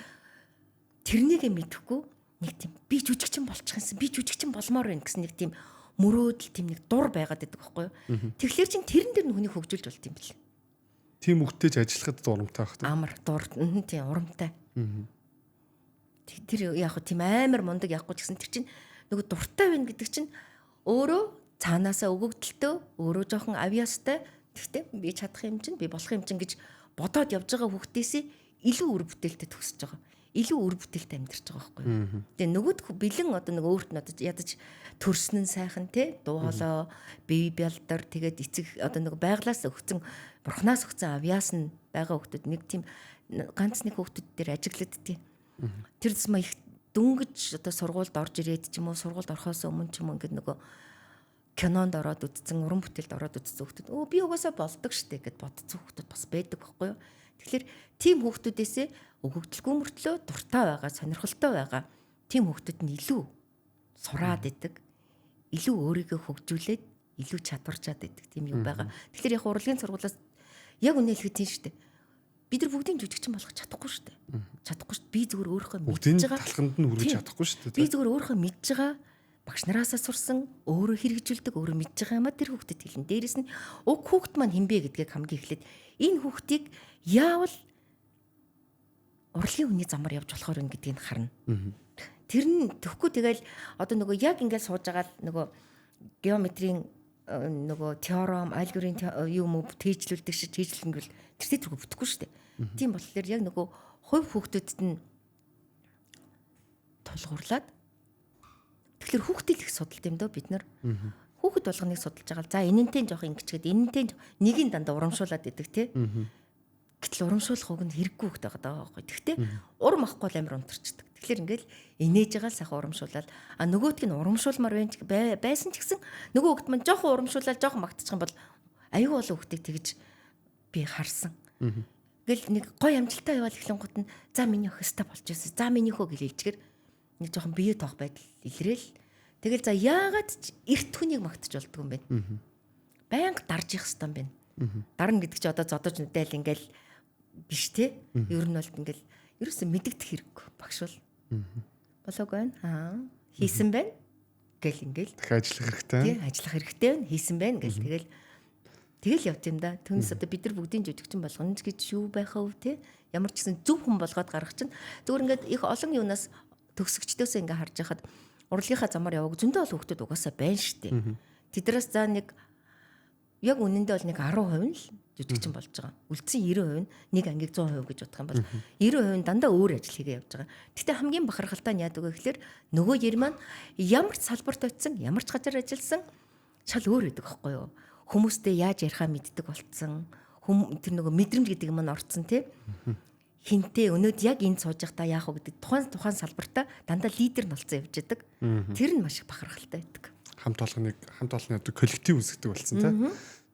тэрнийгээ мэдэхгүй нэг тийм би жүжигчин болчих юмсан, би жүжигчин болмоор байна гэсэн нэг тийм мөрөөдөл, тийм нэг дур байгаад байдаг байхгүй юу. Тэгэхээр чин тэрэн дээр нь хүнийг хөгжүүлж болд юм бэл. Тийм хүүхдтэйж ажиллахад урамтай байх тийм. Амар дур, тийм урамтай. Тэр яг хөө тийм амар мундаг явахгүй ч гэсэн тэр чинь нөгөө дуртай байна гэдэг чинь өөрөө цаанаасаа өгөгдөлтөө, өөрөө жоохон авьяастай. Тэгтээ би чадах юм чинь, би болох юм чинь гэж бодоод явж байгаа хүүхдээсээ илүү үр бүтээлтэй төгсөж байгаа. Илүү үр бүтээлтэй амьдарч байгаа байхгүй юу. Тэгээ нөгөөд бэлэн одоо нөгөө өөрт нь одоо ядаж төрсөн нь сайхан те дуу хоолой, бие бялдар тэгээд эцэг одоо нөгөө байглаас өгсөн, бурхнаас өгсөн авьяас нь байгаа хүүхдүүд нэг тийм ганц нэг хүүхдүүд дээр ажиглагддیں۔ Тэр тусмаа их дөнгөж одоо сургуульд орж ирээд ч юм уу, сургуульд орохоос өмнө ч юм уу ингээд нөгөө кинонд ороод үзсэн, уран бүтээлд ороод үзсэн хүүхдүүд өө би угаасаа болдог штэ гэд бодсон хүүхдүүд бас байдаг байхгүй юу. Тэгэхээр тийм хүүхдүүдээсээ өгөгдөлгүй мөртлөө дуртай байгаа, сонирхолтой байгаа тийм хүүхдүүд нь илүү сураад идэг, илүү өөрийгөө хөгжүүлээд, илүү чадварчаад идэг тийм юм байгаа. Тэгэхээр яг урлагийн сургуулиас яг үнэ хэлэхэд тийм штэ. Бид нар бүгдийг жүжигчин болгох чадахгүй штэ. Чадахгүй штэ. Би зүгээр өөрийнхөө мэдж байгаа талханд нь хүргэж чадахгүй штэ. Би зүгээр өөрийнхөө мэдж байгаа багш нараасаа сурсан, өөрөө хэрэгжүүлдэг, өөрөө мэдж байгаа юмаа тэр хүүхдэд хэлнэ. Дээрэс нь уг хүүхд маань хинбэ гэдгийг хамгийн эхлээд энэ хүүхдийг яавал урлагийн хүний замаар явж болохоор юм гэдгийг харна. Тэр нь тэгэхгүй тэгэл одоо нөгөө яг ингээд сууж байгаа л нөгөө геометрийн нөгөө теорем, алгоритм юм уу тийжлүүлдэг шиг тийжлэнгүүл тэрсээ тэргүй бүтэхгүй шүү дээ. Тийм болохоор яг нөгөө хувь хүүхдүүдэд нь тулгуурлаад тэгэхээр хүүхдийг их судалт юм дөө бид нар. Хүүхэд болгоныг судалж байгаа. За энэнтэй жоох ингэчгээд энэнтэй нэгийг дандаа урамшуулад идэг тий. Гэтэл урамшуулах уг нь хэрэггүй хүүхэд байгаа даа байхгүй. Тэгтээ урам авахгүй л амар унтарчдаг. Тэгэхээр ингээл инээж байгаа л сайхан урамшуулаад а нөгөөтг нь урамшуулмаар байна байсан ч гэсэн нөгөө хүүхэд маань жоохон урамшуулаад жоохон магтчих юм бол аюу олон хүүхдийг тэгж би харсан. Гэл нэг гой амжилтаа яваал эхлэнгуут нь за миний охин болж байсан. За миний хөө гэл хэлчихэр нэг жоохон бие тоох байдал илрээл. Тэгэл за яагаад ч эрт хүнийг магтаж болдгоо юм бэ? Байнга дарж явах хэвээр юм байна. Дарна гэдэг чи одоо зодож нүдэл ингээл биш те. Ер нь бол ингээл ерөөсөө мэдэгдэх хэрэггүй багш бол. Болоогүй байна. Аа хийсэн байна гэл ингээл. Дахиад ажиллах хэрэгтэй. Тий, ажиллах хэрэгтэй байна. Хийсэн байна гэл тэгэл тэгэл явт юм да. Түүнээс одоо бид нар бүгдийн жүжигчин болгоно гэж юу байхаа вэ те? Ямар ч гэсэн зөв хүн болгоод гаргах чинь зүгээр ингээд их олон юунаас төгсөгчдөөсөө ингээ харж байхад урлагийнхаа замаар яваг зөндөө олон хүмүүс угаасаа байна штэ. Тэднээс за нэг яг үнэндээ бол нэг 10% нь л жүжигчин болж байгаа. Үлдсэн 90% нь нэг ангийг 100% гэж бодох юм бол 90% нь дандаа өөр ажил хийгээ явж байгаа. Гэтэ хамгийн бахархалтай нь яадаг вэ гэхээр нөгөө 90 маань ямар ч салбарт очисон, ямар ч газар ажилласан шал өөр байдаг байхгүй юу? Хүмүүстэй яаж ярихаа мэддэг болцсон. Тэр нөгөө мэдрэмж гэдэг юм нь орцсон тий. Хинтээ өнөөд яг энд сууж байхдаа яах вэ гэдэг тухайн салбартаа дандаа лидер нь болцсон явж байдаг. Тэр нь маш их бахархалтай байдаг. Хамт олонны одоо коллектив үүсгдэг болсон тий.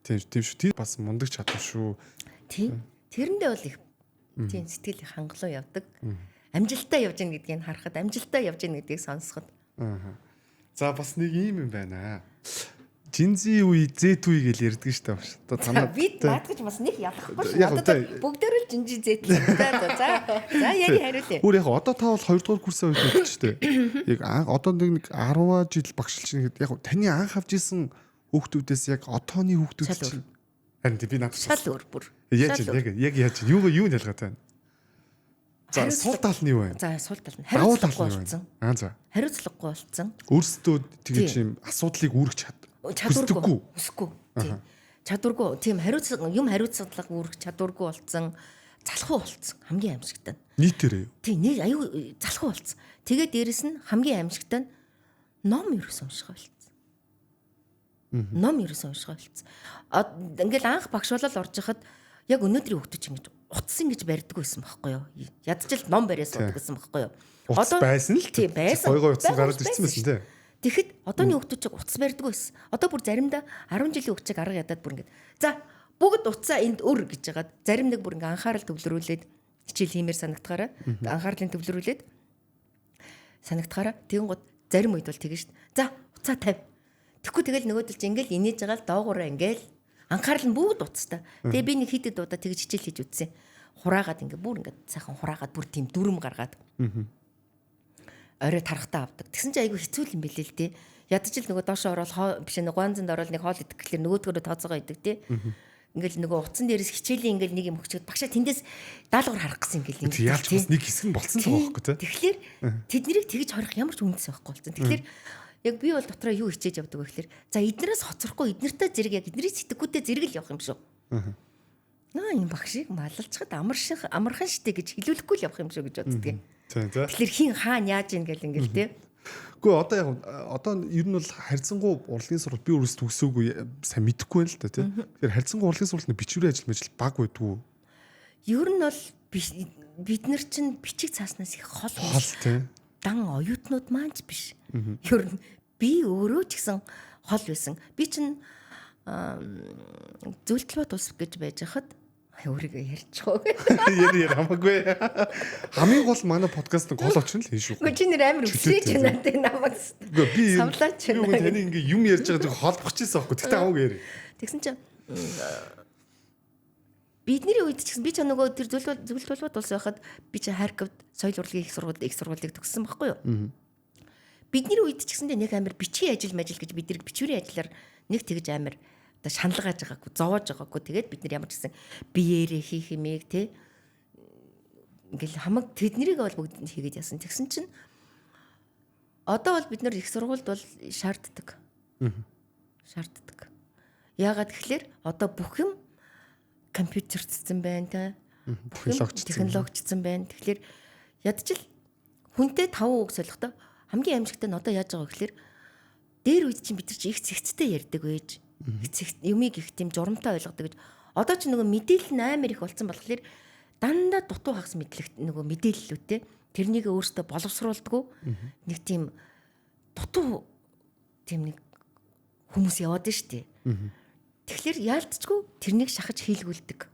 Тийм шүү. Тэр бас мундаг чадвар шүү. Тийм. Тэрэндээ бол их тийм сэтгэл их хангалуун явдаг. Амжилттай явж гин гэдгийг харахад, амжилттай явж гин гэдгийг сонсоход. Аа. За бас нэг юм юм байна. Gen Z үе, Z үе гэж ярьдаг шүү дээ. Одоо танаа бид наадгаж бас нэг ялахгүй шүү. Одоо бүгдээр л Gen Z л. За за яри хариулъя. Өөр яг одоо та бол 2 дугаар курсын үед өгч шүү дээ. Яг одоо нэг 10 жил багшилж гэхэд яг таны анх авч исэн хүүхдүүдээс яг одооны хүүхдүүд чинь харин би надад шал өөр бүр. Яаж яг яаж юу юу ялгаатай байна? За сул тал нь юу вэ? За сул тал нь хариуцлагагүй болсон. Аа за. Хариуцлагагүй болсон. Өөрсдөө тэгэж юм асуудлыг үүрэх чадваргүй. Хүсэхгүй. Тийм. Чадваргүй. Тийм хариуцлага юм хариуцлага үүрэх чадваргүй болсон. Залхуу болсон. Хамгийн аимшигтай нь. Нийтээрээ юу? Тийм, нэг аюу залхуу болсон. Тэгээд дээрэс нь хамгийн аимшигтай нь ном ерөөсөн унших болсон. Ном ерөөсөн унших болсон. Ингээл анх багш болол орж хахад яг өнөөдрийн хүүхдүүд ингэж утас ингэж барьдаг байсан байхгүй юу? Ядчил ном бариа суудаг гэсэн байхгүй юу? Одоо байсан л тийм байсан. Гой гой утас гараад ирсэн байсан тий. Тэгэхэд одооны хүүхдүүд чиг утас барьдаг байсан. Одоо бүр заримдаа 10 жилийн хүүхд чиг арга ядаад бүр ингэж за бүгд утсаа энд өр гэж хагаад зарим нэг бүр ингээ анхаарал төвлөрүүлээд хичээл хиймээр санагдахаараа анхаарлын төвлөрүүлээд санагдахаараа тэгэн гот зарим үед бол тэгэн шít. За утсаа тавь. Тэгэхгүй тэгэл нөгөөдөл чи ингээл инээж байгаа л доогоороо ингээл анхаарал нь бүгд утастай. Тэгээ би нэг хитэд удаа тэгж хичээл хийж үзсэн. Хураагаад ингээ бүр ингээ сайхан хураагаад бүр тийм дүрм гаргаад. Орой тархтаа авдаг. Тэгсэн чинь айгүй хэцүү юм бэлээ л дээ. Ядаж л нөгөө доошоо ороод биш нэг гуанзанд ороод нэг хоол идэх гэхлээр нөгөөдгөөрөө тооцоогоо идэг тий. Ингээл нөгөө утсан дээрээс хичээлийн ингээл нэг юм өгчөөд багшаа тэндээс даалгавар харах гэсэн ингээл ингэ. Ялч бас нэг хэсэг нь болцсон л байгаа байхгүй тий. Тэгэхээр тэднийг тэгж хорих ямар ч үндэс байхгүй болсон. Тэгэхээр яг би бол дотроо юу хичээж явдаг вэ гэхээр за эднээс хоцрохгүй эднэртэй зэрэг яг эднэрийн сэтгүүтэй зэрэг л явах юм шүү. Наа юм багшийг малалцахад амарших амархан штэ гэж хэлүүлэхгүй л явах юм шүү гэж боддгийг. Тэгэхээр хин хаан яаж ийн гэл ингээл тий. Гэхдээ одоо яг одоо ер нь бол харьцангуй урлагийн сургууль би өөрөөс төгсөөгүй сайн мэдэхгүй байна л да тий. Тэгэхээр харьцангуй урлагийн сургуульд бичвэрийн ажил мажил баг байдгүй. Ер нь бол бид нар чинь бичиг цааснаас их хол хол тий. Дан оюутнууд маань ч биш. Ер нь би өөрөө ч гэсэн хол байсан. Би чинь Зүйлтлбат улс гэж байж хахад өөрийгөө ярьчих уу. Яри яри хамаагүй. Хамгийн гол манай подкастын гол очин л энэ шүү. Үгүй чи нэр амар өсрөөж байна те намайг. Үгүй би савлаач байна. Би таны ингээ юм ярьж байгаа зүг холбох чийсэн аахгүй. Тэгтээ хамаагүй яри. Тэгсэн чинь бидний үед ч гэсэн би ч нөгөө тэр Зүйлтлбат улс байхад би чи Харьковд соёл урлагийн их сургууль их сургуулийг төгссөн байхгүй юу? Бидний үед ч гэсэндээ нэг амар бичгийн ажил мажил гэж бид нэг бичвэрийн ажиллаар нэг тэгж амар одоо шаналгааж байгаагүй, зовоож байгаагүй. Тэгээд бид нар ямар ч гэсэн биеэрээ хийх юмыг те ингээл хамаг тэднэрийг бол бүгд нь хийгээд ясан. Тэгсэн чинь одоо бол бид нар их сургуульд бол шаарддаг. Шаарддаг. Яагаад гэхлээр одоо бүх юм компьютерцсэн байна те. Технологичсэн байна. Тэгэхээр ядчил хүнтэй 5 үг солихдоо хамгийн аимшигтай нь одоо яаж байгаа вэ гэхлээр дээр үед чинь бид нар чи их цэгцтэй ярьдаг байж юмыг их тийм журамтай ойлгодог гэж. Одоо ч нөгөө мэдээлэл нь амар их болсон болохоор дандаа дутуу хагас мэдлэг нөгөө мэдээллүүдтэй тэрнийг өөртөө боловсруулдаггүй нэг тийм дутуу тийм нэг хүмүүс яваад нь штэ. Тэгэхээр яалтчгүй тэрнийг шахаж хийлгүүлдэг.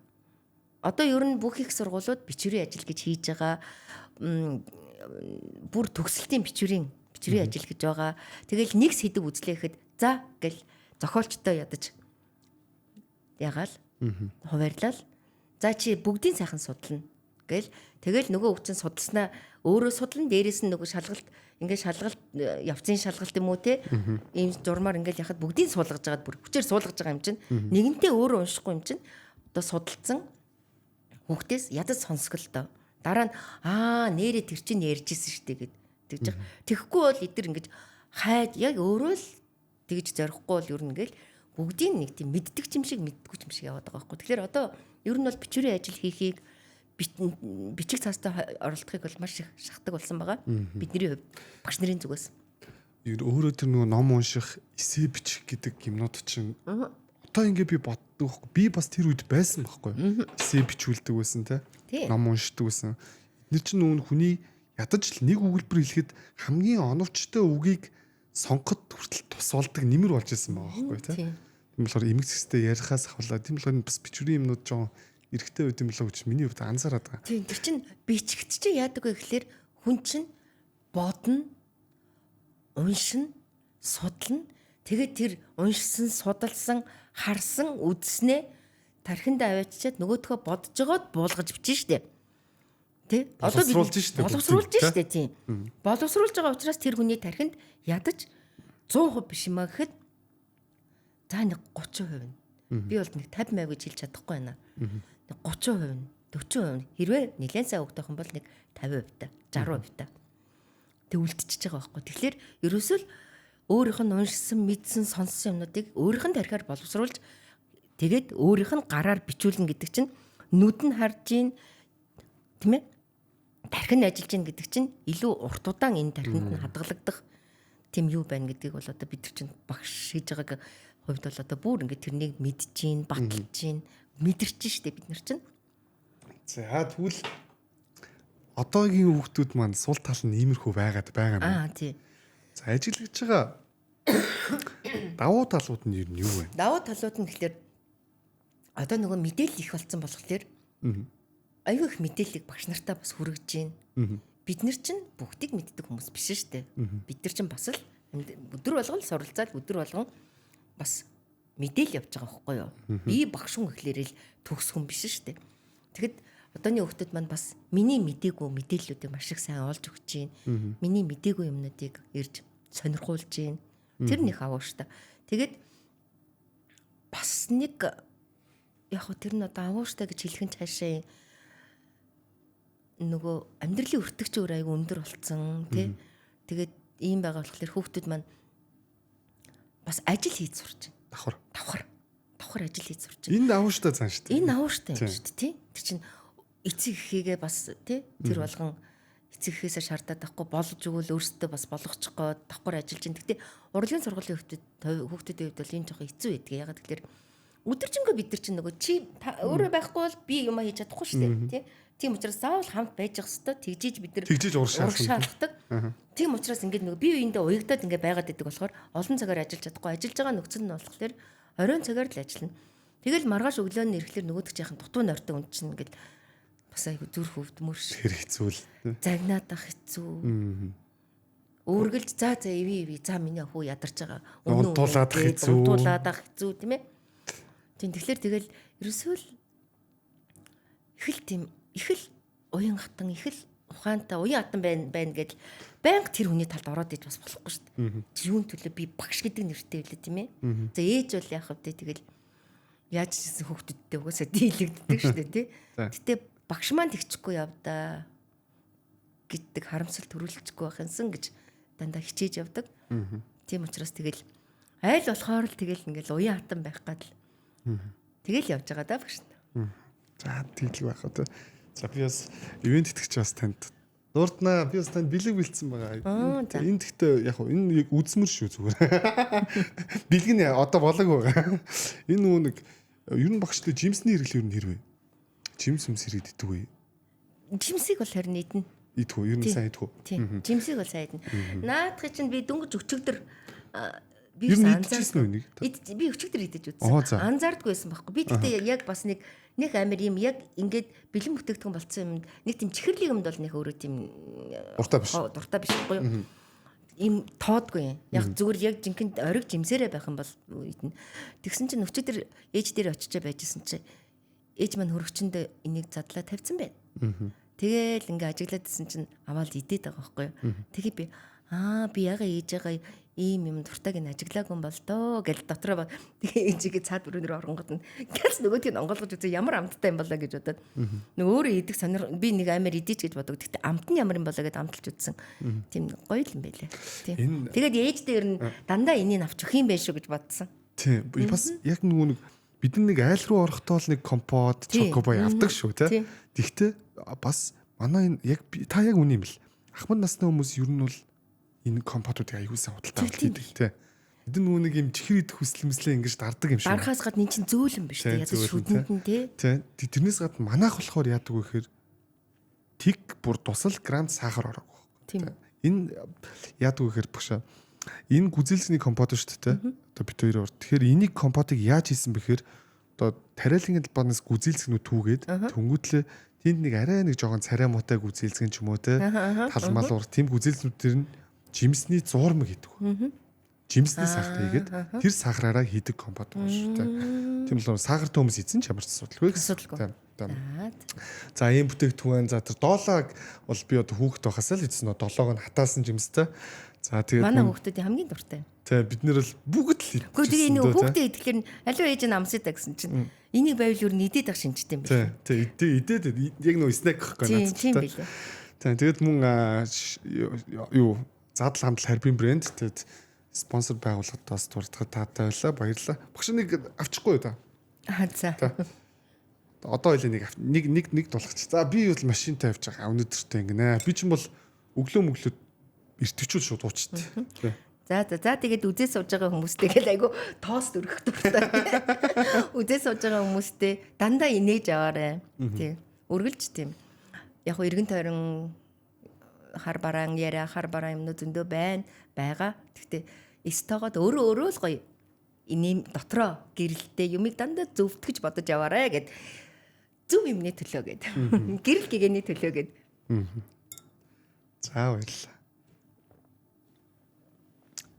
Одоо ер нь бүх их сургуулиуд бичвэрийн ажил гэж хийж байгаа. Бүр төгсөлтийн бичвэрийн ажил гэж байгаа. Тэгэл нэг сэдв үзлээхэд за гэл зохиолчтой ядаж ягаал хуваарлал. За чи бүгдийн сайхан судлана гэл тэгэл нөгөө хүчин судалснаа өөрөө судлан дээрээс нь нөгөө шалгалт ингээд шалгалт явцын шалгалт юм уу те ийм журмаар ингээд яхад бүгдийг суулгаж байгаад бүр хүчээр суулгаж байгаа юм чинь нэгэнтээ өөрөө уншихгүй юм чинь одоо судалсан хүүхдээс ядаж сонсголтой дараа нь аа нэрээ тэр чинь ярьж исэн штэ гэд тэгж байгаа. Тэгэхгүй бол эдгээр ингэж хайд яг өөрөө л тэгж зорихгүй бол ер нь ингээл бүгдийг нэг тийм мэддэг юм шиг мэддэггүй юм шиг яваад байгаа байхгүй. Тэгэхээр одоо ер нь бол бичвэрийн ажил хийхийг бичиг цаастай оролдохыг бол маш их шахдаг болсон байгаа. Бидний хувьд багш нарын зүгээс. Өөрөө тэр нөгөө ном унших, эсээ бичих гэдэг юмнууд чинь одоо ингээ би боддог байхгүй. Би бас тэр үед байсан байхгүй. Эсээ бичүүлдэг байсан те. Ном уншдаг байсан. Эдгээр чинь нөгөө хүний ядаж л нэг өгүүлбэр хэлэхэд хамгийн оновчтой үгийг сонгоход хүртэл тус болдог нэмэр болж исэн байгаа байхгүй те. Тийм болохоор эмэг зэгстэй ярихаас ахвалаа. Тийм болохоор бас бичвэрийн юмнууд жоон эргэтэй байд юм болоо гэж миний хувьд анзаараад байгаа. Тийм тэр чинь бичигт чинь яадаг вэ гэхлээр хүн чинь бодно, Уншина, судлана. Тэгээд тэр уншсан, судалсан, харсан, үзснээ тархиндаа аваачаад нөгөөдхөө бодож байгаад буулгаж бичнэ штэ. Тэ? Одоо боловсруулж штэ. Боловсруулж штэ тийм. Боловсруулж байгаа учраас тэр хүний тархинд ядаж 100% биш юм а гэхэд за нэг 30% нь. Би бол нэг 50% гэж хэлж чадахгүй байна. Нэг 30% нь, 40% нь. Хэрвээ нэлээд сайн хөвгтэй хүн бол нэг 50% та, 60% та. Тэг үлдчихэж байгаа байхгүй. Тэгэхээр ерөөсөө л өөрийнх нь уншсан, мэдсэн, сонссон юмнуудыг өөрийнх нь тархиар боловсруулж тэгээд өөрийнх нь гараар бичүүлнэ гэдэг чинь нүд нь харж гин тийм ээ? Тархи нь ажиллаж гин гэдэг чинь илүү урт удаан энэ тархинд нь хадгалагдах тийм юу байна гэдгийг бол одоо бид нар чинь багш хийж байгааг хувьд бол одоо бүр ингээд тэрнийг мэдж гин, баталж гин, мэдэрч штэ бид нар чинь. За тэгвэл одоогийн хүүхдүүд маань сул тал нь иймэрхүү байгаад байгаа юм. Аа тий. За ажиллаж байгаа давуу талууд нь ер нь юу вэ? Давуу талууд нь гэхлээр одоо нөгөө мэдээлэл их болсон болохоор аюу их мэдээллийг багш нартаа бас хүргэж гин. Бид нар чинь бүгдийг мэддэг хүмүүс биш шүү дээ. Бид нар чинь бас л өдөр болгон суралцаад өдөр болгон бас мэдээл явж байгаа байхгүй юу? Би багш хүн гэхлээр л төгс хүн биш шүү дээ. Тэгэхэд одооны хүүхдүүд маань бас миний мдээгүй мэдээллүүдийг маш их сайн олж өгч гин. Миний мдээгүй юмнуудыг ирж сонирхуулж гин. Тэр нэг аваа шүү дээ. Тэгээд бас нэг яг хөө тэр нь одоо авууштай гэж хэлэх нь цаашаа нөгөө амьдралын өртөгч өөр айгу өндөр болцсон тий. Тэгээд ийм байгаа болохоор хүүхдүүд маань бас ажил хийж сурч байна. Давхар. Давхар. Давхар ажил хийж сурч байна. Энэ авууштай зан шүү дээ. Энэ авууштай юм шүү дээ тий. Тэр чинь эцэг эхийгээ бас тий тэр болгон эцэг эхээсээ шаардаад байхгүй болж өгвөл өөрсдөө бас болгочих гээд давхар ажиллаж байна. Гэтэ урлагийн сургуулийн хүүхдүүдийн хувьд бол энэ жоохон хэцүү байдаг. Ягаад гэвэл өдөржингөө бид нар чинь нөгөө чи өөрөө байхгүй бол би юм хийж чадахгүй шүү дээ тий. Тийм учраас заавал хамт байж явах хэвээр тэгжиж бид нар тэгжиж урагшаалдаг. Тийм учраас ингээд нөгөө бие биендээ уягдаад ингээд байгаад идэг болохоор олон цагаар ажиллаж чадахгүй. Ажиллаж байгаа нөхцөл нь болохоор оройн цагаар л ажиллана. Тэгэл маргааш өглөө нь ирэхлээр нөгөөдөг чинь дутуу нойртой үн чинь ингээд бас айгу зүрх өвдмөр ш. Тэр хэцүү л. Загнаад ах хэцүү. Өөргөлж за за иви иви за миний хүү ядарч байгаа. Унтуулаад хэцүү. Унтуулаад ах хэцүү тийм ээ. Тийм тэгэхээр тэгэл ерөөсөө л их л тийм их л уян хатан их л ухаантай уян хатан байна байна гэдэл байнга тэр хүний талд ороод иж бас болохгүй шүү дээ. Чи юун төлөө би багш гэдэг нэртэй байлээ тийм ээ. За ээж бол яах вэ тэгэл яаж ч гэсэн хүүхдүүдтэй угаасаа дийлэгддэг шүү дээ тий. Гэтэ багш маань тэгчихгүй явдаа гэдэг харамсал төрүүлчихгүй байх юмсан гэж дандаа хичээж явдаг. Тийм учраас тэгэл айл болохоор л тэгэл ингээл уян хатан байх гад л тэгэл явж байгаа да багш. За тэгэл байх одоо. За би бас ивент итгэж бас танд дурднаа. Би бас танд бэлэг бэлдсэн байгаа. Энэ гэхдээ яг хөө энэ яг үзмэр шүү зүгээр. Бэлэг нь одоо болоог байгаа. Энэ нөгөө нэг ер нь багштай жимсний хэрэглээ ер нь хэрвээ. Жимс юмс хэрэгд иддэг үү? Жимсийг бол харин идэнэ. Идэх үү? Ер нь сайн идэх үү? Тийм. Жимсийг бол сайн идэнэ. Наадхыг чинь би дөнгөж өчигдөр би анзаарсан үү нэг? Би өчигдөр идэж үзсэн. Анзаардгүй байсан байхгүй. Би тэгтээ яг бас нэг амар юм яг ингээд бэлэн бүтээгдэхүүн болцсон юмд нэг тийм чихэрлэг юмд бол нэг өөрөө тийм дуртай биш. Дуртай биш байхгүй юу? Им тоодгүй юм. Яг зүгээр яг жинхэнэ ориг жимсээрээ байх юм бол идэнэ. Тэгсэн чинь өчигдөр ээж дээр очиж байжсэн чинь ээж маань хөрөгчөндөө энийг задлаа тавьсан байна. Тэгээл ингээ ажиглаад исэн чинь аваад идээд байгаа байхгүй юу? Тэгээ би би яга ээж байгаа ийм юм дуртайг нь ажиглаагүй юм бол доо гэл дотроо тэгээ ээжигээ цаад өрөөнөр оронгод нь гэлс нөгөөдгийг нь онгойлгож үзээ ямар амттай юм болоо гэж бодоод нөгөө өөрөө идэх сонир би нэг амар идэж гэж бодог. Гэхдээ амт нь ямар юм болоо гэд амталж үзсэн. Тийм гоё л юм байлээ. Тийм. Тэгээд ээж дээр нь дандаа энийг авч өгөх юм байх шүү гэж бодсон. Тийм. Бас яг нөгөө нэг бид нэг айл руу орохдоо л нэг компот, чокобой авдаг шүү тий. Тэгтээ бас манай энэ яг та яг үний юм бэл. Ахмад насны хүмүүс ер нь бол энэ компотуудыг аягүй сайн худалдаа авалт хийдэг тий. Бид нөгөө нэг юм чихэр идэх хүсэл мэслээ ингэж дардаг юм шиг. Дарахаас гадна эн чинь зөөлөн биш тий. Ядаж шүдэнд нь тий. Тий. Тэрнээс гадна манайх болохоор яадаг вэ гэхээр тэг бүр тусал грамм сахар ороогүй. Тийм. Энэ яадаг вэ гэхээр багшаа энэ гүзээлзний компот шүү дээ. Одоо бит хоёр ор. Тэгэхээр энийг компотыг яаж хийсэн бэхээр одоо тариалангийн талбарнаас гүзээлзгнүүд түүгээд түнгүүтлээ тэнд нэг арай нэг жоохон царай муутай гүзээлзгэн ч юм уу те талмал ур тийм гүзээлзнүүд төр нь Жимсний зуурмаг хийдэг. Жимсний сахар хийгээд тэр сахараараа хийдэг компот байгаа шүү дээ. Тийм болохоор сахартай хүмүүс эзэн ч ямар ч асуудалгүй гэсэн. Асуудалгүй. За ийм бүтээгдэхүүн за тэр долоог бол би одоо хүүхэд байхасаа л идсэн нөө долоог нь хатаасан жимстэй. За тэгээд манай хүүхдүүдийн хамгийн дуртай. Тий бид нэр л бүгд л идсэн. Гэхдээ тэгээ энэ хүүхдээ идэхлээр аливаа ээж нь амсаа гэсэн чинь энийг байвал юу нэдэд ах шинжтэй юм байна. Тий тий идэд яг нөө снэк гэхгүй наац. Тийм билээ. Тий тэгээд мөн юу задал хамтал харбин брэнд тэгээд спонсор байгууллагатаас дурдахад таатай байлаа. Баярлалаа. Багш нэг авчихгүй юу та? Аа за. Одоо хоёлаа нэг дулгач. За би бол машинтай явж байгаа. Өнөөдөртэй ингэнэ. Би чинь бол өглөө эртвчүүл шууд уучт. За за за тэгээд үзээ сууж байгаа хүмүүстэй гэл айгу тоос өргөх дуртай. Үзээ сууж байгаа хүмүүстэй дандаа инээж аваарэ. Тий. Үргэлж тийм. Яг хөө эргэн тойрон хар бараан яриа хар бараан юмнууд зөндөө байна байгаа. Гэхдээ эстогоод өөрөө өөрөө л гоё инэм дотроо гэрэлтэй юмыг дандаа зөвтгөж бодож яваарэ гэд зөв юмны төлөө гэд. Гэрэл гэгэний төлөө гэд. За баярлалаа.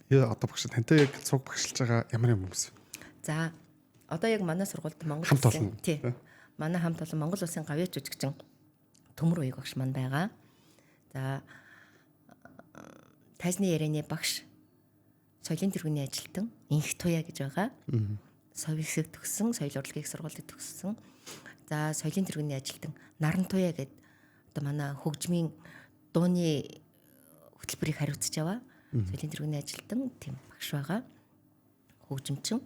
Би одоо багш тантай яг цуг багшилж байгаа ямар юм хүмүүс вэ? За одоо яг манай сургуульд Монгол улсын тий. Манай хамт олон Монгол улсын гавьяач жүжигчин Төмөр уяг багш маань байгаа. За тайзны ярианы багш соёлын тэргүүний ажилтан Инх Туяа гэж байгаа. Соёл хэсэг төгссөн, соёл урлагийн сургуулийг төгссөн. За соёлын тэргүүний ажилтан Наран Туяа гэд одоо манай хөгжмийн дууны хөтөлбөрийг хариуцж яваа. Соёлын тэргүүний ажилтан тийм багш байгаа. Хөгжимчин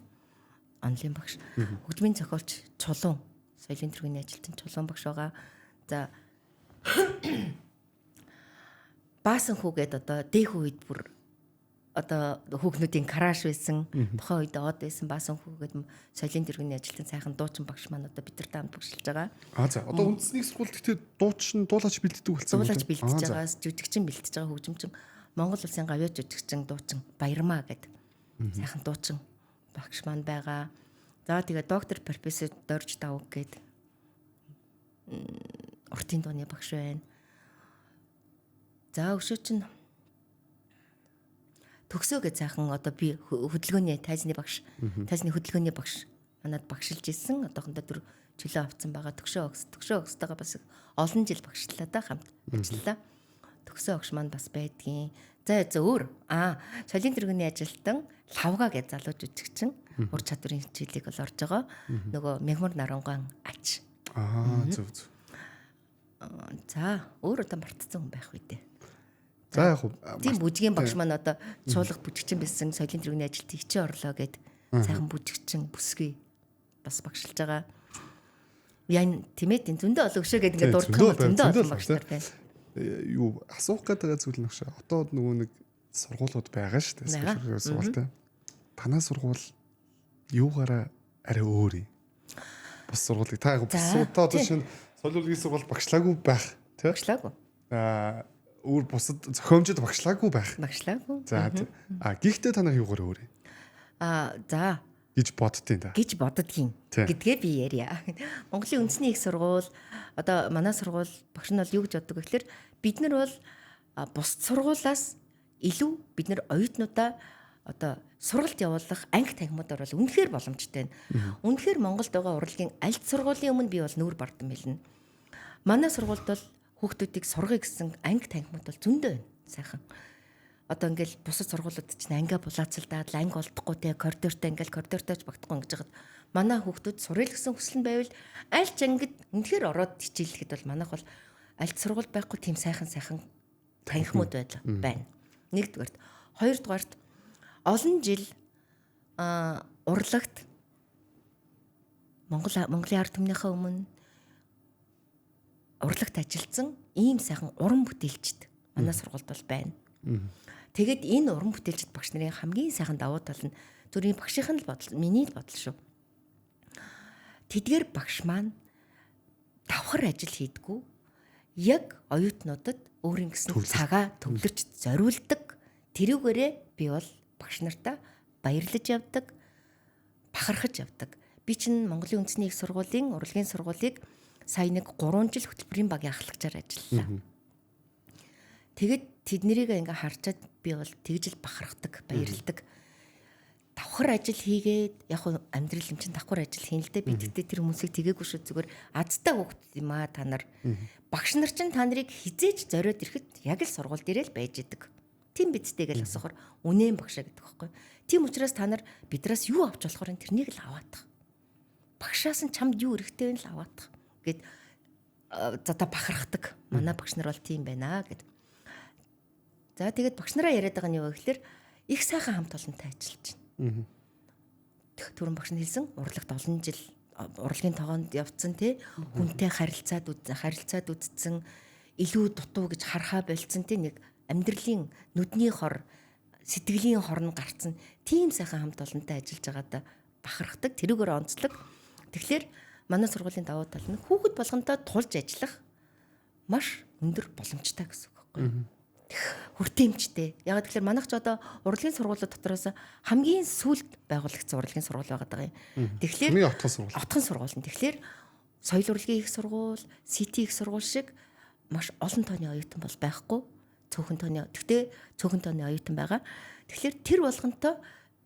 онлын багш. Хөгжмийн зохиолч Чулуун соёлын тэргүүний ажилтан Чулуун багш байгаа. За баасан хүүгээд одоо дээхүү үед бүр одоо хүүхнүүдийн краш байсан. Тухайн үед од байсан баасан хүүгээд соёлын тэргүүний ажилтан сайхан дуучин багш маань одоо бид нартай хамт багшилж байгаа. Аа за одоо үндэсний сургуульд гэхдээ дуучин дуулаач бэлддэг болсон. Дуулаач бэлдэж байгаа, жүжигчин бэлдэж байгаа, хөгжимчин Монгол улсын гавьяа жүжигчин дуучин Баярмаа гэд сайхан дуучин багш маань байгаа. За тэгээ доктор профессор Дорж Давг гэд уртын дууны багш байна. За өшөө чинь төгсөө гэж сайхан одоо би хөдөлгөөний тайзны багш, тайзны хөдөлгөөний багш манад багшилж исэн. Одоохондоо дөр чөлөө авцсан байгаа. Төгшөө огс, төгшөө огстойгоо бас олон жил багшлаа да хамт ажиллалаа. Төгсөө огш маань бас байдгийн. За за өөр. Соёлын тэргүүний ажилтан Лавга гэж залуу жүжигчин ур чадварын хичээлийг бол орж байгаа. Нөгөө Мягмар Нарангаан ач. Аа зөв зөв. За өөр одоо мартцсан хүн байх үү дээ. За яг тийм бүжгийн багш маань одоо цуулах бүжигчин байсан соёлын тэргүүний ажилтан хичээ орлоо гэд сайхан бүжигчин бүсгүй бас багшилж байгаа. Ян тэмээд энэ зөндөө олон өшөө гэд ингээд дурдах юм зөндөө олон багш нар байна. Юу асуух гээд байгаа зүйл нь өгшөө. Одоо нөгөө нэг сургуулиуд байгаа шүү дээ. Сургуультай. Танаа сургууль юугаараа арай өөр юм. Бус сургуулийг та яг бус одоо шинэ соёл урлагийн сургууль багшлаагүй байх тий? Багшлаагүй. Өөр бусад зохиомжид багшлаагүй байх. Багшлаагүй. За гэхдээ та нар юугаар өөр юм? За гэж боддtiin та. Гэж боддгийн гэдгээ би ярья. Монголын үндэсний их сургууль одоо манай сургууль багш нь бол юу гэж боддог вэ гэхээр бид нар бол бусад сургуулиас илүү бид нар оюутнуудаа одоо сургалт явуулах анги танхимуудаар бол үнэхээр боломжтой байна. Үнэхээр Монголд байгаа урлагийн аль сургуулийн өмнө би бол нүүр бардам хэлнэ. Манай сургуульд бол хүүхдүүдийг сургая гэсэн анги танхимууд бол зөндөө байна. Сайхан. Одоо ингээл бусад сургуулиуд чинь ангиа булаацалдаад анги олдохгүй те коридортой ингээл коридортой ч багтахгүй ингэж хагаад манай хүүхдүүд суръя гэсэн хүсэл нь байвал аль ч ангид үнэхээр ороод хичээллэхэд бол манайх бол аль сургууль байхгүй тийм сайхан сайхан танхимууд байна. Нэгдүгээрт, хоёрдугаарт олон жил урлагт Монголын ард түмнийхээ өмнө урлагт ажилласан ийм сайхан уран бүтээлчд манай сургуульд бол байна. Тэгээд энэ уран бүтээлчд багш нарын хамгийн сайхан давуу тал нь зүрийн багшийн л бодол, миний л бодол шүү. Тэдгээр багш маань давхар ажил хийдгүү. Яг оюутнуудад өөрийн гэсэн цагаа төвлөрч зориулдаг. Тэрүүгээрээ би бол багш нартаа баярлаж явдаг, бахархаж явдаг. Би чинь Монголын үндэсний их сургуулийн урлагийн сургуулийг сая нэг 3 жил хөтөлбөрийн багийн ахлагчаар ажиллалаа. Тэгээд тэднэрийг ингээ харчаад би бол тэгж л бахархдаг, баярлдаг. Давхар ажил хийгээд яг хуу амьдрал юм чинь давхар ажил хийн л дээ. Би тэгтээ тэр хүмүүсийг тэгээгүй шүү, зүгээр азтай хүүхдүүд юм аа та нар. Багш нар чинь та нарыг хизээж зориод ирэхэд яг л сургууль дээрээ л байж идэг. Тийм бидтэй гэж асуухаар үнэн багшаа гэдэг байхгүй. Тийм учраас та нар бидраас юу авч болохоор тэрнийг л аваадах. Багшаас нь чамд юу хэрэгтэй вэ л аваадах гэд за та бахархдаг. Манай багш нар бол тийм байна гэд. За тэгээд багш нараа яриад байгаа нь юу вэ гэхээр их сайхан хамт олонтой ажиллаж байна. Түрүүн багш нь хэлсэн урлагт олон жил урлагийн тогоонд явцсан тий хүнтэй харилцаад үзсэн илүү дутуу гэж харахаа болцсон тий нэг амьдралын нүдний хор сэтгэлийн хор нь гарцсан тийм сайхан хамт олонтой ажиллаж байгаадаа бахархдаг, тэрүүгээр онцлог. Тэгэхээр манай сургуулийн давуу тал нь хүүхэд болгонтой тулж ажиллах маш өндөр боломжтой гэсэн үг байхгүй. Хүртээмжтэй. Яг тэгэхээр манайх ч одоо урлагийн сургуулиуд дотроос хамгийн сүүлд байгуулагдсан урлагийн сургууль байгаа даа юм. Тэгэхээр хамгийн отхон сургууль. Отхон сургууль нь. Тэгэхээр соёл урлагийн их сургууль, СИТ их сургууль шиг маш олон тооны оюутан бол байхгүй. Цөөхөн тооны. Тэгтээ цөөхөн тооны оюутан байгаа. Тэгэхээр тэр болгонтой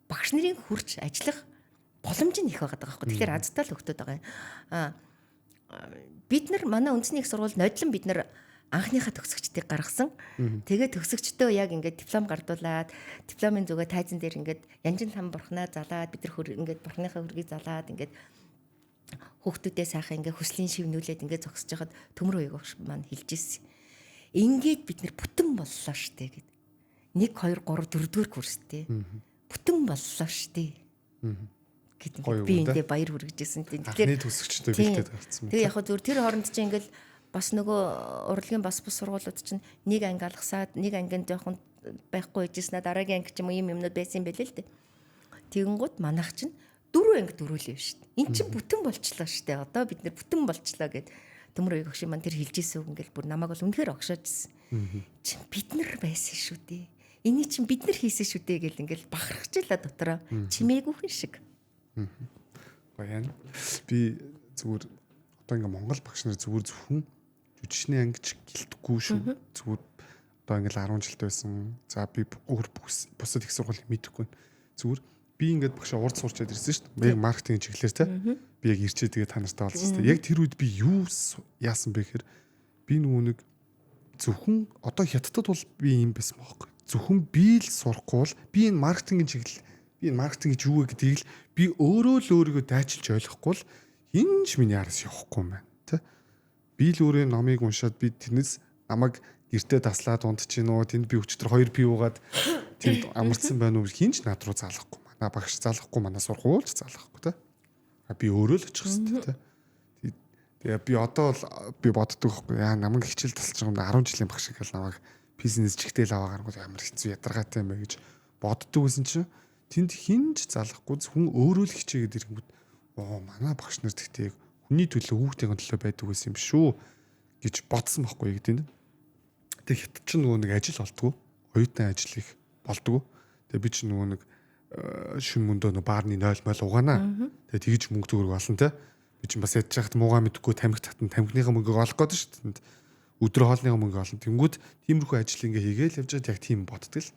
багш нарын хурж ажиллах боломж нь их байгаа даа байхгүй. Тэгэхээр азтай л хөгтөд байгаа юм. Аа бид нар манай үндэсний их сургууль нодлон бид нар анхныхаа төгсөгчдийг гаргасан. Тэгээ төгсөгчдөө яг ингээд диплом гардуулаад дипломын зүгээ тайзан дээр ингээд янжин лам бурхнаа залаад бид нар ингээд бурхныхаа хөргийг залаад ингээд хүүхдүүдээ сайхан ингээд хүслийн шивнүүлээд ингээд зогсож хахад төмөр уяг багш маань хэлж ирсэн. Ингээд бид нар бүтэн боллоо штэ гэд. 1 2 3 4 дугаар курстэй. Бүтэн боллоо штэ. Гэт би эндээ баяр хүргэжсэн. Тэгэхээр төгсөгчдөө бэлдээд гарцсан. Тэгээ яг хөө зүгээр тэр хооронд чинь ингээд бас нөгөө урлагийн бас бус сургуулиуд чинь нэг анги алгасаад нэг ангинд жоохон байхгүй байжсэн дараагийн анги ч юм уу юм юмнууд байсан юм байл л дээ. Тэгэнгүүт манайх чинь дөрөв анги дөрөөлөө шүү дээ. Эн чинь бүтэн болчлоо шүү дээ. Одоо бид нэр бүтэн болчлоо гэд төмөр уяг огшин маань тэр хэлжсэн үг ингээл бүр намайг бол үнэхээр огшоож ирсэн. Чин бид нар байсан шүү дээ. Эний чин бид нар хийсэн шүү дээ гэл ингээл бахархажлаа дотроо чимээгүйхэн шиг. Баян. Би зүгээр одоо ингээ Монгол багш нар зүгээр зөвхөн жүжигчний ангич гэлтэхгүй шүү. Зүгээр одоо ингээл 10 жилд байсан. За би өөр бусад их сургуулийг мэдэхгүй. Зүгээр би ингээд багшаа урд сурчаад ирсэн шүү дээ. Яг маркетинг чиглэлээр те. Би яг ирчээ тэгээ та нартай уулзсан. Яг тэр үед би юу яасан бэ гэхээр би нөгөө нэг зөвхөн одоо хятадд бол би юм байсан бохоггүй. Зөвхөн би л сурахгүй бол би энэ маркетингийн чиглэл би энэ маркетинг гэж юу вэ гэдгийг л би өөрөө л өөрийгөө дайчилж ойлгохгүй л энэ ч миний араас явахгүй юм байна. Тэ? Би л өөрөө номыг уншаад би тэрнээс намайг гэртээ таслаад унтчих гинөө тэнд би өчтөр 2 пи уугаад тэнд амарцсан байна уу хин ч над руу залахгүй. Манай багш залахгүй, манай сургуульч залахгүй те. А би өөрөө л очих хэвээр те. Тэгээ би одоо бол би боддог байхгүй яа намайг хичээл тасалж байгаа юм 10 жилийн багш гэл намайг бизнес чигтэл аваа гаргууд ямар хэцүү ядаргаатай юм бэ гэж боддог байсан чинь тэнд хин ч залахгүй зөвхөн өөрөө л хичээгээд ирэнгүүт оо манай багш нар тэгтээ хүний төлөө хүүхдийн төлөө байдаг байсан юм шүү гэж бодсон байхгүй гэдэг. Тэг хятад ч нөгөө нэг ажил олдгоо. Оюутан ажил их болдгоо. Тэгээ би ч нөгөө нэг шүн мөндөө нөгөө баарны 0 мол угаана. Тэгээ тэгж мөнгө төгрөг олно те. Би чинь бас ядж хахад муугаа мэдхгүй тамхи татан тамхиныхаа мөнгөг олох гээд шүү дээ. Өдрө хоолныхаа мөнгө олно. Тэнгүүд тиймэрхүү ажил ингээ хийгээл явж байгаад яг тийм боддог л.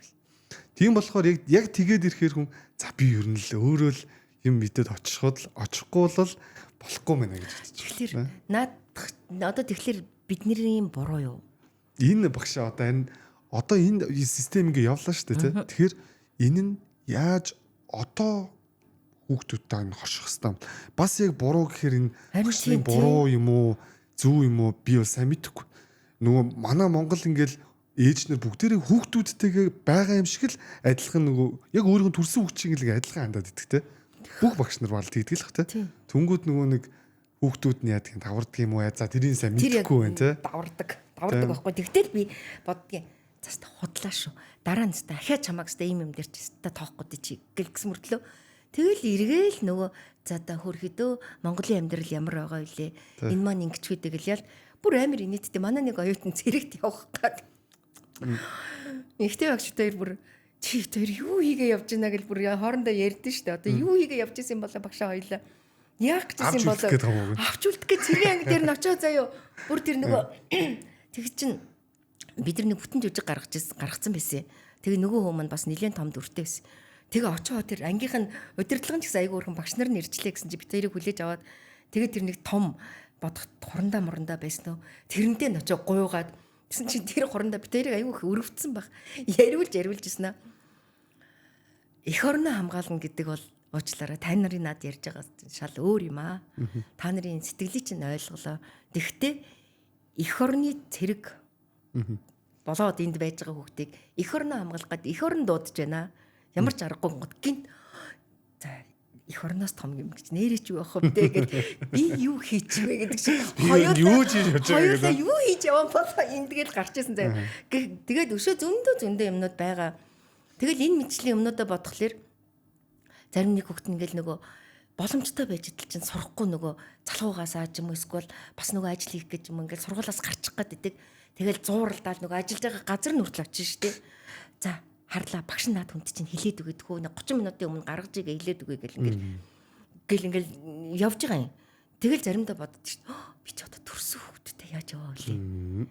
Тийм болохоор яг тэгээд ирэхээр хүн за би ер нь л өөрөө л юм мэдээд очиход л очихгүй бол болохгүй мэнэ гэж бодчих. Тэгэхээр наадах одоо тэгэхээр бидний буруу юу? Энэ багшаа одоо энэ одоо энэ систем ингээ явлаа шүү дээ тий. Тэгэхээр энэ нь яаж одоо хүүхдүүдтэй энэ хорших хэвээр. Бас яг буруу гэхээр энэ багшны буруу юм уу зөв юм уу би бол сайн мэдэхгүй. Нөгөө манай Монгол ингээл ээж нар бүгдээрээ хүүхдүүдтэйгээ байгаа юм шиг л адилхан нөгөө яг өөрийнх нь төрсэн хүүхд шиг л адилхан хандаад идэх те. Бүх багш нар бол тэгдэг л бах те. Тэнгүүд нөгөө нэг хүүхдүүд нь яадаг юм давардаг юм уу? За тэрийг сайн мэдэхгүй байна те. Давардаг. Давардаг байхгүй. Тэгтэл би боддгийн. Заста худлаа шүү. Дараа нь өстой ахиа чамааг өстой ийм юм дээр чи өстой тоохгүй дээ чи гэл гэсэн мөртлөө. Тэгэл эргээл нөгөө за да хөрхөдөө Монголын амьдрал ямар байгаа вүлээ. Энэ маань ингэчвэдэг гэл ял бүр амар инээдтэй. Манай нэг оюутан цэрэгт явах гад. Ихтэй багш хоёр бүр чи тэр юу хийгээ явж байна гэл бүр хоорондоо ярьдэн штэ. Одоо юу хийгээ явж исэн болоо багшаа хоёлаа. Яах гэж исэн болоо. Авч үлдэх гэж цэргийн анги дээр нь очоо заяо. Бүр тэр нөгөө тэг чин Бид нар нэг бүтэн жүжиг гаргаж ирсэн, гаргацсан байсан. Тэгээ нөгөө хүмүүс маань бас нэлээд том дүртэй байсан. Тэгээ очоод тэр ангийнх нь удирдлага нь ч гэсэн айгүй өөрхөн багш нар нь ирчлээ гэсэн чи бид хоёрыг хүлээж аваад тэгээ тэр нэг том бодох хурандаа мурандаа байсан уу. Тэрнтэй нь очоо гуйгаад тэгсэн чинь тэр хурандаа бид хоёрыг айгүй их өрөвдсөн баг. Яриулж яриулж ирсэн аа. Эх орноо хамгаална гэдэг бол уучлаарай, та нарын над ярьж байгаа шал өөр юм аа. Та нарын сэтгэлийг чинь ойлголоо. Тэгвэл эх орны цэрэг болоод энд байж байгаа хүүхдийг эх орноо хамгаалах гээд эх орн дуудаж байна. Ямар ч аргагүй гот гинт. За, эх орноос том юм гэж нэрээ ч юу явах вэ гэд би юу хийчихвэ гэдэг шиг хоёулаа юу хийж явж байгаа гэдэг. Юу хийж яваа болоо энд тэгэл гарч ирсэн заяа. Тэгээд өшөө зөндөө зөндөө юмнууд байгаа. Тэгэл энэ мэтчлийн юмнуудаа бодглохлоор зарим нэг хүүхд ингээл нөгөө боломжтой байж идэл чинь сурахгүй нөгөө залхуугаасаа ч юм уу эсвэл бас нөгөө ажил хийх гэж юм ингээл сургуулаас гарчих гээд идэг. Тэгэл зууралдаал нөгөө ажиллаж байгаа газар нь хүртэл очиж штэ. За, харлаа, багш наад хүнд чинь хилээд өгöd хөө 30 минутын өмнө гаргаж игээ хилээд өгье гэл ингээл гэл ингээл явж байгаа юм. Тэгэл заримдаа боддоо штэ. Би ч одоо төрсөн хүүхдтэй яаж яваа вэ?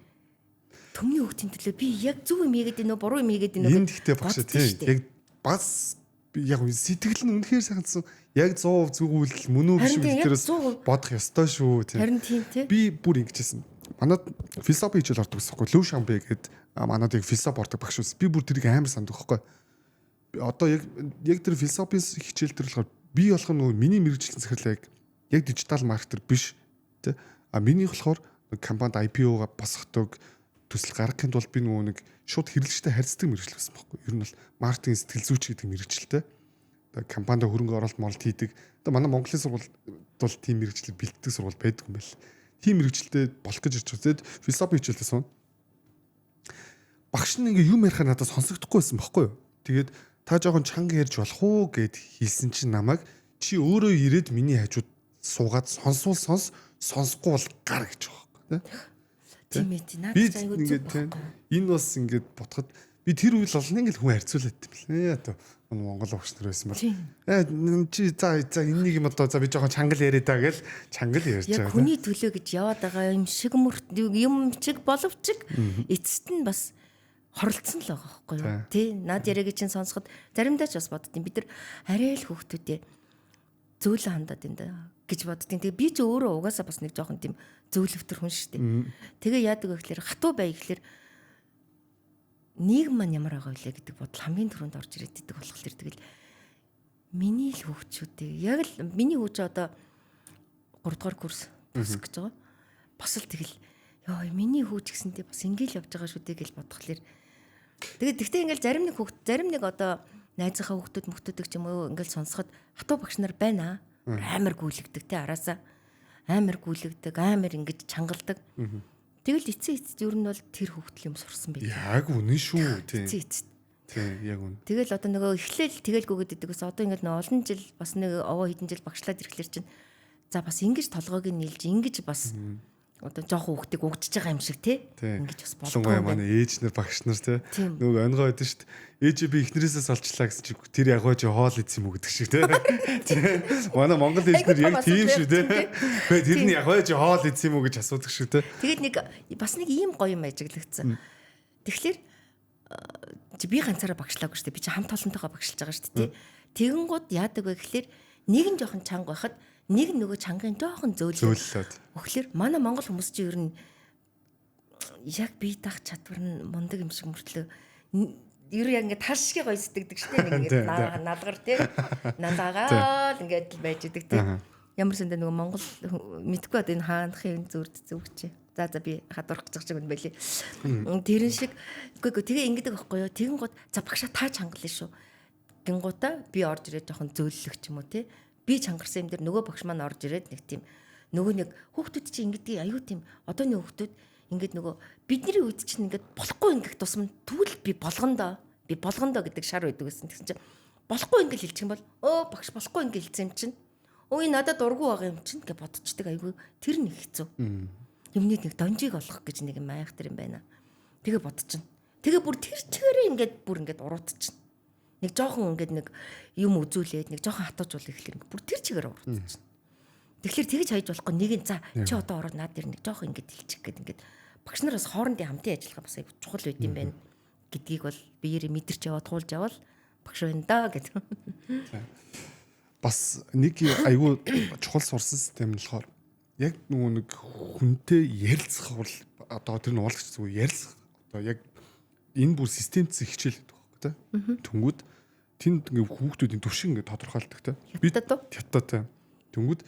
Төмний хүүхдийн төлөө би яг зөв юм хийгээд байна уу, буруу юм хийгээд байна уу? Энэ гэхдээ багш тийм яг бас яг сэтгэл нь үнэхээр сайхансан яг 100% зөв үйлдэл мөн үү биш үү тэрээс бодох ёстой шүү тийм. Харин тийм тий. Би бүр ингэжсэн. Манад философи хичээл ордог гэсэн байхгүй. Лүү Шамбэ гээд манад яг философи ордог багш байсан. Би бүр тэрийг амар санддаг байхгүй. Одоо яг яг тэр философийн хичээл төр болохоор би болох нөгөө миний мэргэжлийн захирал яг яг digital marketer биш тий. А миний болохоор компанид IPO-га босгодог төсөл гаргахын тулд би нөгөө нэг шууд хэрэглэгчтэй харьцдаг мэргэжил байсан байхгүй. Ер нь бол маркетинг сэтгэл зүйч гэдэг мэргэжилтэй. Одоо компанид хөрөнгө оруулалт молт хийдэг. Одоо манай Монголын сургууль бол тийм мэргэжлийг бэлддэг сургууль байдаг юм байл. Тийм мэргэжилтэй болох гэж ирж байгаа. Тэгэд философи хичээлтэй суун. Багш нь ингээ юм ярихаар надад сонсогдохгүй байсан байхгүй юу? Тэгээд та жоохон чанга ярьж болох уу гэд хэлсэн чинь намайг чи өөрөө ирээд миний хажууд суугаад сонсвол сонс, сонсохгүй бол гар гэж байгаа байхгүй тий. Тийм ээ, тийм. Надад айгүй зүг байхгүй. Энэ бас ингээд бодоход би тэр үйл олон ингээд хүн харьцуулаад юм лээ. Одоо Монгол багш нар байсан бол чи за за энэнийг юм одоо за би жоохон чангал яриа да гэл чангал ярьж байгаа. Яг хүний төлөө гэж яваад байгаа юм шиг мөрт юм чиг боловч эцэст нь бас хоролцсон л байгаа байхгүй юу? Тий, над яриаг чинь сонсоход заримдаа ч бас боддیں۔ Бид нар арай л хүүхдүүдээ зөөлөн хандаад энэ да гэж боддیں۔ Тэгээ би ч өөрөө угаасаа бас нэг жоохон тийм зөөлөвтөр хүн шүү дээ. Тэгээ яадаг вэ гэхээр хатуу бай гэхээр нийгэм маань ямар байгаа вэ гэдэг бодол хамгийн түрүүнд орж ирээд идэг болохоор тэгэл миний л хүүхчүүдээ яг л миний хүүч одоо 3 дугаар курс төгсөх гэж байгаа. Бас л тэгэл ёо миний хүүч гэсэнтэй бас ингээл явж байгаа шүү дээ гэж бодглохлоор тэгээд тэгтээ ингээл зарим нэг хүүхд зарим нэг одоо найзынхаа хүүхдүүд мөхтүүдэг ч юм уу ингээл сонсоход хатуу багш нар байна. Амар гүйлгдэг те, араасаа амар гүйлгдэг, амар ингэж чангалдаг. Тэгэл эцсийн эцэст ер нь бол тэр хүүхдэл юм сурсан байх. Яг үнэн шүү тий. Эцсийн эцэст. Тий, яг үнэн. Тэгэл одоо нөгөө эхлээл тэгэл гүгээд идэг ус одоо ингээд нөгөө олон жил бас нэг овоо хэдэн жил багшлаад ирэхлээр чинь за бас ингэж толгойг нь нийлж ингэж бас одоо жоохон хүүхдийг угдж байгаа юм шиг тий. Ингэж бас болдгоо. Ялангуяа манай ээж нар багш нар тий. Нөгөө онгой байдаг шүү дээ. Ээж би эхнэрээсээ салчлаа гэсэн чи тэр яг чи хоол идсэн юм уу гэдэг шиг тий. Манай Монгол ээж нар яг тийм шүү тий. Гэхдээ тэр нь яг чи хоол идсэн юм уу гэж асуудаг шиг тий. Тэгээд нэг бас нэг ийм гоё юм ажиглагдсан. Тэгэхээр чи би ганцаараа багшлаагүй шүү дээ. Би чи хамт олонтойгоо багшилж байгаа шүү дээ тий. Тэгэнгүүт яадаг вэ гэхлээр нэг нь жоохон чанга байхад нэг нөгөө чангын жоохон зөөллөөд. Өгөхлөр манай монгол хүмүүс чи ер нь яг бие даах чадвар нь мундаг юм шиг мөртлөө ер нь яг ингээд тал шиг гоё сэтгэдэг шүү дээ. Нэг ингээд налгар тий. Налаагаал ингээд л байж идэг тий. Ямар сэндэ нөгөө монгол мэдгүй одоо энэ хаанхын зүрд зүгч. За за би хадварх гэж байгаа юм байлээ. Тэрэн шиг үгүй тэгээ ингэдэг байхгүй юу. Тэгэн гот за багшаа та чангална шүү. Гингуудаа би орж ирээд жоохон зөөллөх ч юм уу тий. Би чангарсан юм дээр нөгөө багш маань орж ирээд нэг тийм нөгөө нэг хүүхдүүд чинь ингэдэг аюу тийм одооны хүүхдүүд ингээд нөгөө бидний үед чинь ингээд болохгүй ингэх тусам тэгвэл би болгондоо би болгондоо гэдэг шар байдаг гэсэн. Тэгсэн чинь болохгүй ингэ хэлчих юм бол өө багш болохгүй ингэ хэлсэн юм чинь өө энэ надад дургу байгаа юм чинь гэж бодчихдаг аюу тэр нэг хэцүү. Юмны нэг донжийг олох гэж нэг юм айхтар юм байна. Тэгээ бодчихно. Тэгээ бүр тэр чигээрээ ингээд бүр ингээд уруутчихна. Нэг жоохон ингээд нэг юм үзүүлээд нэг жоохон хатуужуул гэхлээр ингээд бүр тэр чигээр уруутчихна. Тэгэхээр тэгж хайж болохгүй нэг нь за чи одоо ороод над дээр нэг жоохон ингээд хэлчих гээд ингээд Багш нар бас хоорондын хамтын ажиллагаа бас айгүй чухал байд юм байна гэдгийг бол биеэрээ мэдэрч яваад туулж явал багш байна да гэдэг. Бас нэг айгүй чухал сурсан систем нь болохоор яг нөгөө нэг хүнтэй ярилцах бол одоо тэр нь уулзах зүгээр ярилцах одоо яг энэ бүр системцэн хичээл гэдэг байхгүй тий. Тэнгүүд тэнд ингээ хүүхдүүдийн төвшин ингээ тодорхойлдог тий. Хятад уу? Хятад. Тэнгүүд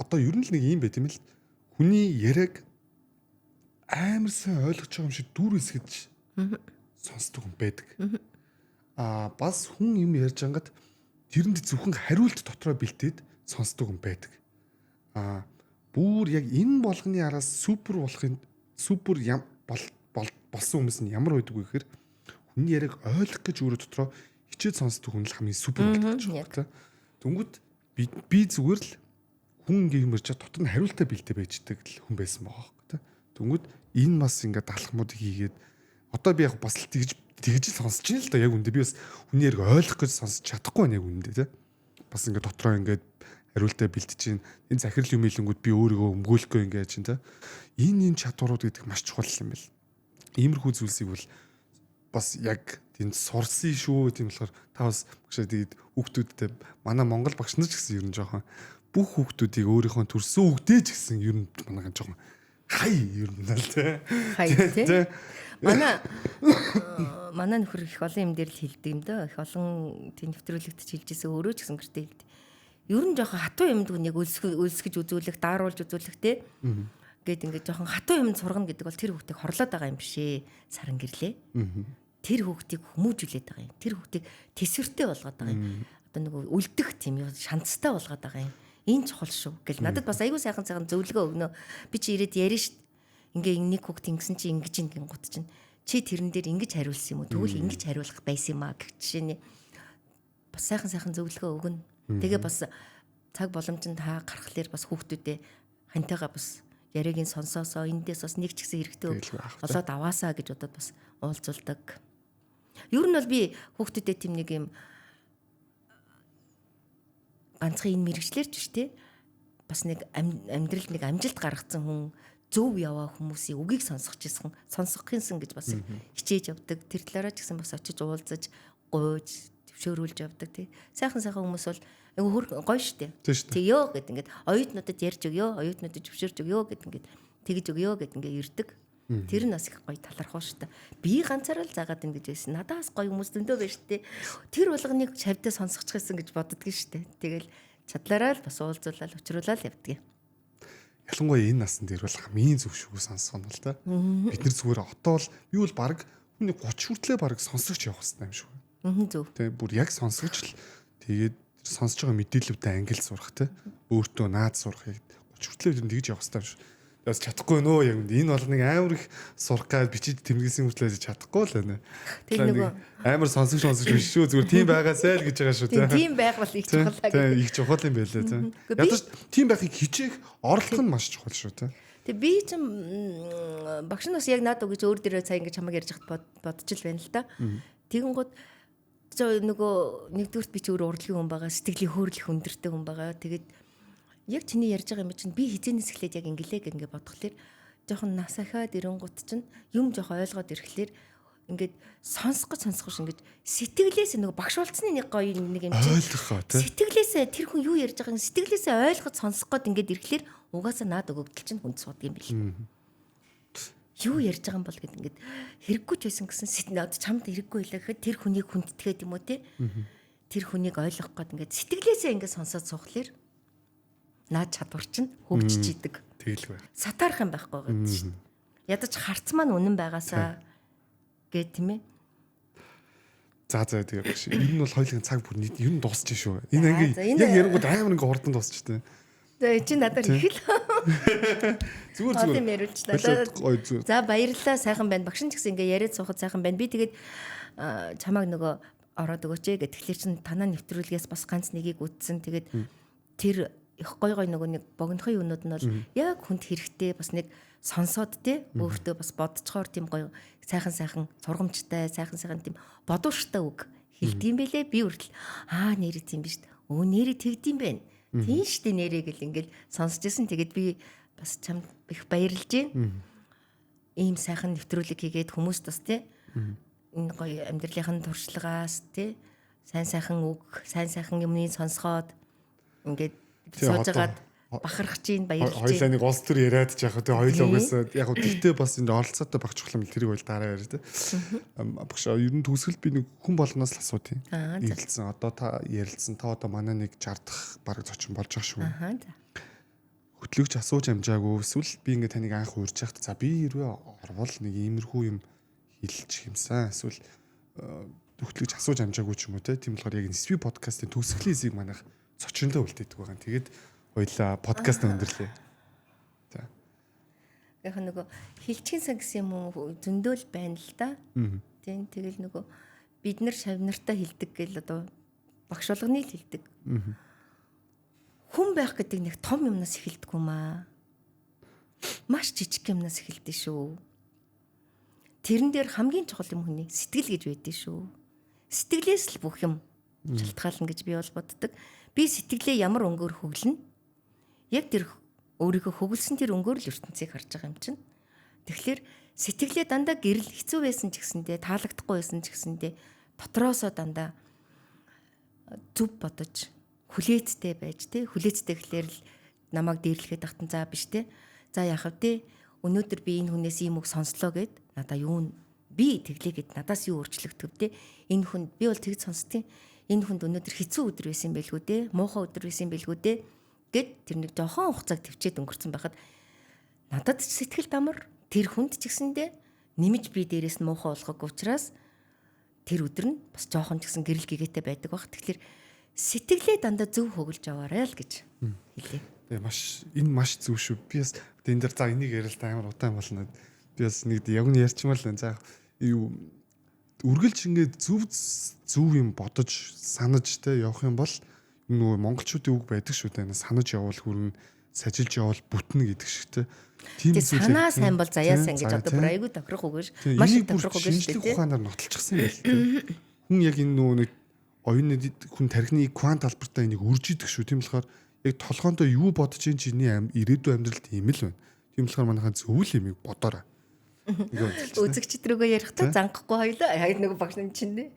одоо ер нь л нэг юм байт юм л хүний яриаг амар сайн ойлгож байгаа юм шиг дүр эсгэж сонсдог хүн байдаг. Аа бас хүн юм ярьж ангад тэрэнд зөвхөн хариулт дотроо бэлтээд сонсдог хүн байдаг. Аа бүр яг энэ болгоны араас супер болохын супер бол болсон хүмүүс нь ямар байдаг вэ гэхээр хүний яриаг ойлгох гэж өөрөө дотроо хичээж сонсдог хүн л хамгийн супер болдог гэж байна тийм. Тэнгүүд би зүгээр л хүн ингээ юм ярьж дотор нь хариултаа бэлдээ байждаг л хүн байсан байгаа байхгүй тийм. Тэнгүүд энэ бас ингээ далхмуудыг хийгээд одоо би яг бас л тэгж л сонсож байна л да яг үндэ би бас хүний яриаг ойлгох гэж сонсож чадахгүй байна яг үндэ тийм. Бас ингээ дотроо ингээ хариултаа бэлтэж чинь энэ захирал юм хэлэнгүүд би өөрийгөө өмгөөлөхгүй ингээ чинь тийм. Энэ чадварууд гэдэг маш чухал юм бэл. Иймэрхүү зүйлсийг бол бас яг тэнд сурсан шүү тийм болохоор та бас багшаа тэгээд хүүхдүүдтэй манай Монгол багш нар ч гэсэн ер нь жоохон бүх хүүхдүүдийг өөрийнхөө төрсөн хүүхдээ ч гэсэн ер нь манай жоохон хай ер нь л тий. Хай тий. Манай нөхөр их олон юм дээр л хэлдэг юм дөө. Их олон тийм нэвтрүүлэгт ч хэлжсэн өөрөө ч гэсэн гэртээ хэлдэг. Ер нь жоохон хатуу юмд хүнийг өлсгөж үзүүлэх, дааруулж үзүүлэх тий. Гэт ингээд жоохон хатуу юмд сургана гэдэг бол тэр хүүхдийг хорлоод байгаа юм биш ээ. Саран гэрлээ. Тэр хүүхдийг хүмүүжүүлээд байгаа юм. Тэр хүүхдийг төсвөртэй болгоод байгаа юм. Одоо нөгөө үлдэх тийм юу шанстай болгоод байгаа юм. Энэ чухал шүү гэл надад бас айгүй сайхан зөвлөгөө өгнө. Би чи ирээд ярина шт. Ингээ нэг хүүхд ингэсэн чи ингэж ингэн гут чинь чи тэрэн дээр ингэж хариулсан юм уу? Тэгвэл ингэж хариулах байсан юм а гэх жишээний бас сайхан зөвлөгөө өгнө. Тэгээ бас цаг боломжинд та гаргахлаар бас хүүхдүүдээ хантайгаа бас яриагийн сонсоосоо эндээс бас нэг ч гэсэн хэрэгтэй олоод аваасаа гэж бодоод бас уулзуулдаг. Ер нь бол би хүүхдүүдэд тийм нэг юм ганцхан энэ мэрэгчлэр ч биш те бас нэг амьдралд нэг амжилт гаргацсан хүн зөв яваа хүмүүсийн үгийг сонсох гэсэн сонсох юмсан гэж бас хичээж явдаг. Тэр талаараа ч гэсэн бас очиж уулзаж гуйж төвшөөрүүлж явдаг тий. Сайхан хүмүүс бол айгу хөр гоё штэ. Тэгё гэд ингээд оюутнуудад ярьж өгөө, оюутнуудад төвшөөрч өгөө гэд ингээд тэгж өгөө гэд ингээд ирдэг. Тэр нь бас их гоё талархуу штэ. Би ганцаараа л заагаад ингэж байсан. Надаас гоё хүмүүс зөндөө байна штэ. Тэр болгоныг шавдаа сонсгочих гэсэн гэж боддгоо штэ. Тэгэл чадлаараа л бас уулзуулаад учруулаад явдгийг. Ялангуяа энэ насн дээр бол хамгийн зөв шүүг сонсох нь л та. Бид нэр зүгээр одоо л би бол баг хүний 30 хүртлээ баг сонсогч явах хэрэгтэй юм шиг. Зөв. Тэ бүр яг сонсогч л тэгээд сонсож байгаа мэдээллүүдээ англи сурах те. Өөртөө наад сурах яг 30 хүртлээ бид тэгж явах хэрэгтэй юм шиг. Бас чадахгүй нөө яг энэ бол нэг амар их сурах гал бичиж тэмдэглэсэн хүртлээ чадахгүй л байна. Тэр нөгөө амар сонсогч биш шүү зүгээр тийм байгаасай л гэж байгаа шүү те. Тийм байх бол их чухал гэдэг. Тийм их чухал юм байлээ те. Ядаж тийм байхыг хичээх орлого нь маш чухал шүү те. Тэг би ч багш нь бас яг наад үг гэж өөр дээрээ цаа ингэж чамайг ярьж хат бодож л байна л да. Тэгэн гот нөгөө нэгдүгüрт би ч өөр урлагийн хүн байгаа, сэтгэлийн хөөрлөх өндөртэй хүн байгаа. Тэгээд яг чиний ярьж байгаа юм чинь би хизээнээс эхлээд яг ингэлээ гэх ингээ бодглохлоор жоохон нас ахаад ирэнгут чинь юм жоохон ойлгоод ирэхлээр ингээд сонсох гэж ингэж сэтгэлээс нөгөө багш болцсны нэг гоё нэг юм чинь ойлгохоо тий сэтгэлээсээ тэр хүн юу ярьж байгааг сэтгэлээсээ ойлгож сонсох гээд ингээд ирэхлээр угаасаа наад өгөгдөл чинь хүнд суудаг юм бил. Юу ярьж байгаа юм бол гэд ингээд хэрэггүй ч байсан гэсэн одоо чамд хэрэггүй байлаа гэхэд тэр хүнийг хүндэтгээд юм уу те тэр хүнийг ойлгох гээд ингээд сэтгэлээсээ ингээд сонсоод суухлаар наад чадвар чинь хөгжиж идэг. Тэгэлгүй. Сатаарах юм байхгүй гэдэг чинь. Ядаж харц маань үнэн байгаасаа гэ тийм ээ. За тэгээ багш. Энэ нь бол хоёулын цаг бүр ер нь дуусчих шүү. Энэ анги яг ярингууд амар ингээ хурдан дуусчих тээ. За чи надаар их л. Зүгээр. Яриулчлаа. За баярлалаа сайхан байна. Багш нь ч гэсэн ингээ яриад суухад сайхан байна. Би тэгээд чамааг нөгөө ороод өгөөч ээ гэх. Тэгэхээр чин танаа нэвтрүүлгээс бас ганц нэгийг үтсэн. Тэгээд тэр их гой гой нөгөө нэг богинохон юунууд нь бол яг хүнд хэрэгтэй бас нэг сонсоод те өөртөө бас бодцохоор тийм гоё сайхан сургамжтай сайхан тийм бодууштай үг хэлдэг юм бэлээ. Би хүртэл аа нэрээ тийм биш. Өө нэрээ тэгдэм байх. Тийм штэ нэрээ гэл ингээл сонсож исэн. Тэгээд би бас чамд их баярлж байна. Ийм сайхан нэвтрүүлэг хийгээд хүмүүст бас тий энэ гоё амьдралынхын туршлагаас тий сайн сайхан үг, сайн сайхан юмны сонсгоод ингээд сууж агаад бахархаж чинь, баярлж чинь. Хоёлаа нэг улс төр яриад ч яг тий хоёлаа угаасаа яг тэгтээ бас энэ оролцоотой багч чухал юм, тэрийг бол дараа яриа тий. Багш, ер нь төгсгөл би нэг хүн болгоноос л асуух юм. Ярилцсан, одоо та ярилцсан, та одоо манай нэг 60 дахь бараг зочин болж байгаа шүү. Хөтлөгч асууж амжаагүй эсвэл би ингээд таныг анх урьж яхад за би хэрвээ орвол нэг иймэрхүү юм хэлчих юмсан, эсвэл хөтлөгч асууж амжаагүй ч юм уу те. Тийм болохоор яг энэ SV подкастын төгсгөлийн хэсгийг манайх зочиндоо үлдээдэг байгаа. Тэгээд хоёлаа подкаст өндөрлөө. За. Яг нөгөө хилчгийн сан гэсэн юм уу зөндөөл байна л да. Тийм, тэгэл нөгөө бид нар шав нартай хилдэг гэл одоо багш болгоны л хилдэг. Хүн байх гэдэг нэг том юмнаас эхэлдэг юм аа. Маш жижиг юмнаас эхэлдэг шүү. Тэрэн дээр хамгийн чухал юм хүний сэтгэл гэж байдгийг шүү. Сэтгэлээс л бүх юм шалтгаална гэж би бол боддог. Би сэтгэлээ ямар өнгөөр хөглөнө? Яг тэр өөрийгөө хөглөсөн тэр өнгөөр л ертөнцийг харж байгаа юм чинь. Тэгэхээр сэтгэлээ дандаа гэрэл хэцүү байсан ч гэсэндээ, таалагдахгүй байсан ч гэсэндээ дотроосоо дандаа зөв бодож хүлээцтэй байж тэ, хүлээцтэй гэхлээр л намайг дээрлэхэд ахтан за биш тэ. За яах вэ? Өнөөдөр би энэ хүнээс ийм үг сонслоо гэд надаа юу би тэглээ гэд надаас юу өөрчлөгдөх вэ? Энэ хүн би бол тэгж сонсдیں۔ Энэ хүнд өнөөдөр хэцүү өдөр байсан байлгүй дээ. Муухай өдөр байсан байлгүй дээ гэд тэр нэг жохон хугацааг төвчээд өнгөрцөн байхад надад ч сэтгэл дамар, тэр хүнд ч гэсэндээ нэмж би дээрээс нь муухай болгоогүй учраас тэр өдөр нь бас жоохон ч гэсэн гэрэл гэгээтэй байдаг баг. Тэгэхээр сэтгэлээ дандаа зөв хөглөж аваарай л гэж хэлье. Тэгээ маш энэ маш зөв шүү. Би бас энэ дээр за энийг ярил та амар удаан болно. Би бас нэг яг нь ярьчмаар л байна. За юу үргэлж ингээд зөв зөв юм бодож санаж те явах юм бол нөгөө монголчуудын үг байдаг шүү дээ. Санаж явбал хүрнэ, сажилж явбал бүтнэ гэдэг шиг те. Тийм зүйл санаа сайн бол заяа сайн гэж одоо бүр айгүй тохирох үг ш. Маш их тохирох үг шүү дээ. Шинжлэх ухаанаар нотолчихсан юм байл те. Хүн яг энэ нөгөө нэг оюуны хүн тархины квант албартаа энийг үржидэг шүү. Тийм болохоор яг толгоондоо юу бодож ин чиний ирээдүйн амьдралд ийм л байна. Тийм болохоор манайхан зөв л юмыг бодоорой. Үзэгчд рүүгээ ярихдаа зангахгүй хоёлоо. Яг нэг багш нар чинь нэ.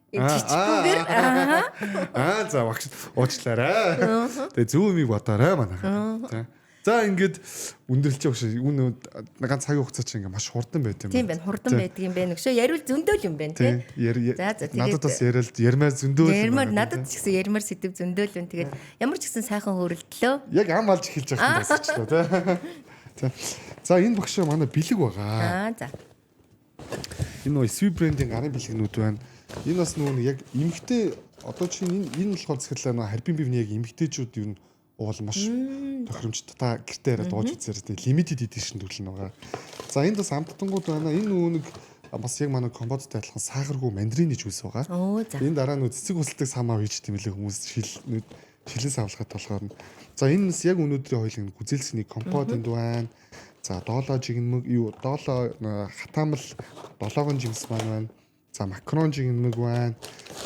Жижиггүйгээр аа за багш уучлаарай. Тэгээ зөв юмыг бодоорой манайхан. Тэ. За ингээд өндөрлөж багш үн ганц цагийн хугацаа чинь ингээд маш хурдан байт юм байна. Тийм байна, хурдан байдаг юм байна. Өгшөө яриул зөндөөл юм байна тий. За за тэгээд надад бас яриад ярмаар зөндөөл. Ярмаар надад ч гэсэн ярмаар сэдв зөндөөл юм. Тэгээд ямар ч гэсэн сайхан хөөрөлдлөө. Яг ам алж эхэлж байгаа юм байна тий. За энэ багш манай бэлэг байгаа. Аа за. Энэ нөө SV брендийн гарын бэлгнүүд байна. Энэ бас нөгөө яг эмэгтэй одоо чинь энэ болохоор захирлаа нөгөө харбин бивний яг эмэгтэйчүүд ер нь уул маш тохиромжтой. Та гэртээ яриад ууж үзээрэй. Limited edition төрөл нь байгаа. За энд бас амттангууд байна. Энэ нөгөө нэг бас яг манай компоттой адилхан сахаргүй мандарины жуус байгаа. Энэ дараа нөгөө цэцэг усалдаг самаа хийж тийм лээ хүмүүс шилэн савлахад болохоор нь. За энэ бас яг өнөөдрийн хоёулын гүзээлсний компот энд байна. За доолоо жигнэмэг юу доолоо хатаамал долоогон жимс маань байна. За макрон жигнэмэг байна.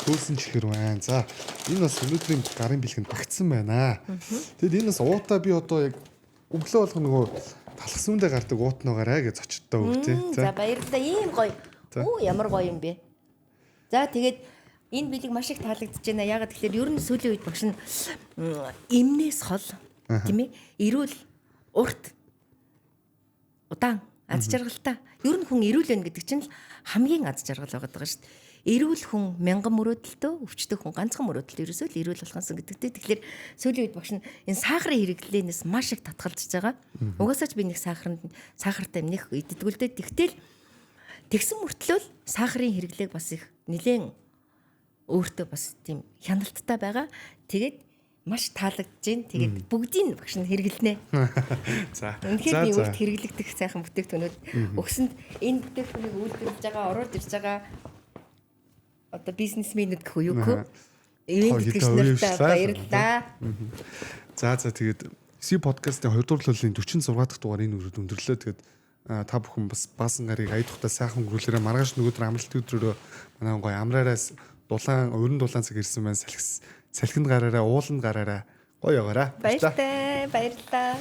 Хөөсөн чихэр байна. За энэ бас өнөөдрийн гарын бэлгэнд багтсан байна. Тэгэд энэ бас уута би одоо яг өглөө болгоно нөгөө талхсан үндэ гардаг уут нугаарай гэж зочдтой өг тий. За баярлалаа. Ийм гоё. Оо ямар гоё юм бэ. За тэгээд энэ бэлэг маш их таалагдж байна. Яагаад гэхээр ер нь сүүлийн үед багш нь эмнээс хол тийм ээ эрүүл урт удаан аз жаргалтай. Ер нь хүн эрүүл байна гэдэг чинь л хамгийн аз жаргал байгаа даа шүү дээ. Эрүүл хүн мянган мөрөөдөлтөө, өвчтөй хүн ганцхан мөрөөдөл ерөөсөө л эрүүл болохсон гэдэгтэй. Тэгэхээр сүүлийн үед багш нь энэ сахарын хэрэглээнээс маш их татгалзаж байгаа. Угаасаа ч би нэг сахартай юм нэг иддэггүй л дээ. Тэгтэл тэгсэн мөртлөө сахарын хэрэглээг бас их нэлээн өөртөө бас тийм хяналттай байгаа. Тэгээд маш таалагдж байна. Тэгээд бүгдийг багш нь хэрэглэнэ. За. Үнэхээр би өөрт хэрэглэгдэх сайхан бүтээгдэхүүнүүд өгсөнд энэ бүтээгдэхүүнийг үйлдвэрлэж байгаа, ороод ирж байгаа одоо бизнесмэнүүд гэх үү юу гэх ивент тэтгэгч нартай баярлалаа. За за тэгээд C подкастын 2 дугаар төлөлийн 46 дахь дугаар энэ үрээд өндөрлөө. Тэгээд та бүхэн бас баасан гарыг ая тухтай сайхан өнгөрүүлээрэ. Маргааш нөгөөдөр амралтын өдрөөрөө манай гоё амраараас дулаан уран дулаан цаг ирсэн байна. Салхинд гараарай, ууланд гараарай. Гоё яваарай. Баяртай, баярлалаа.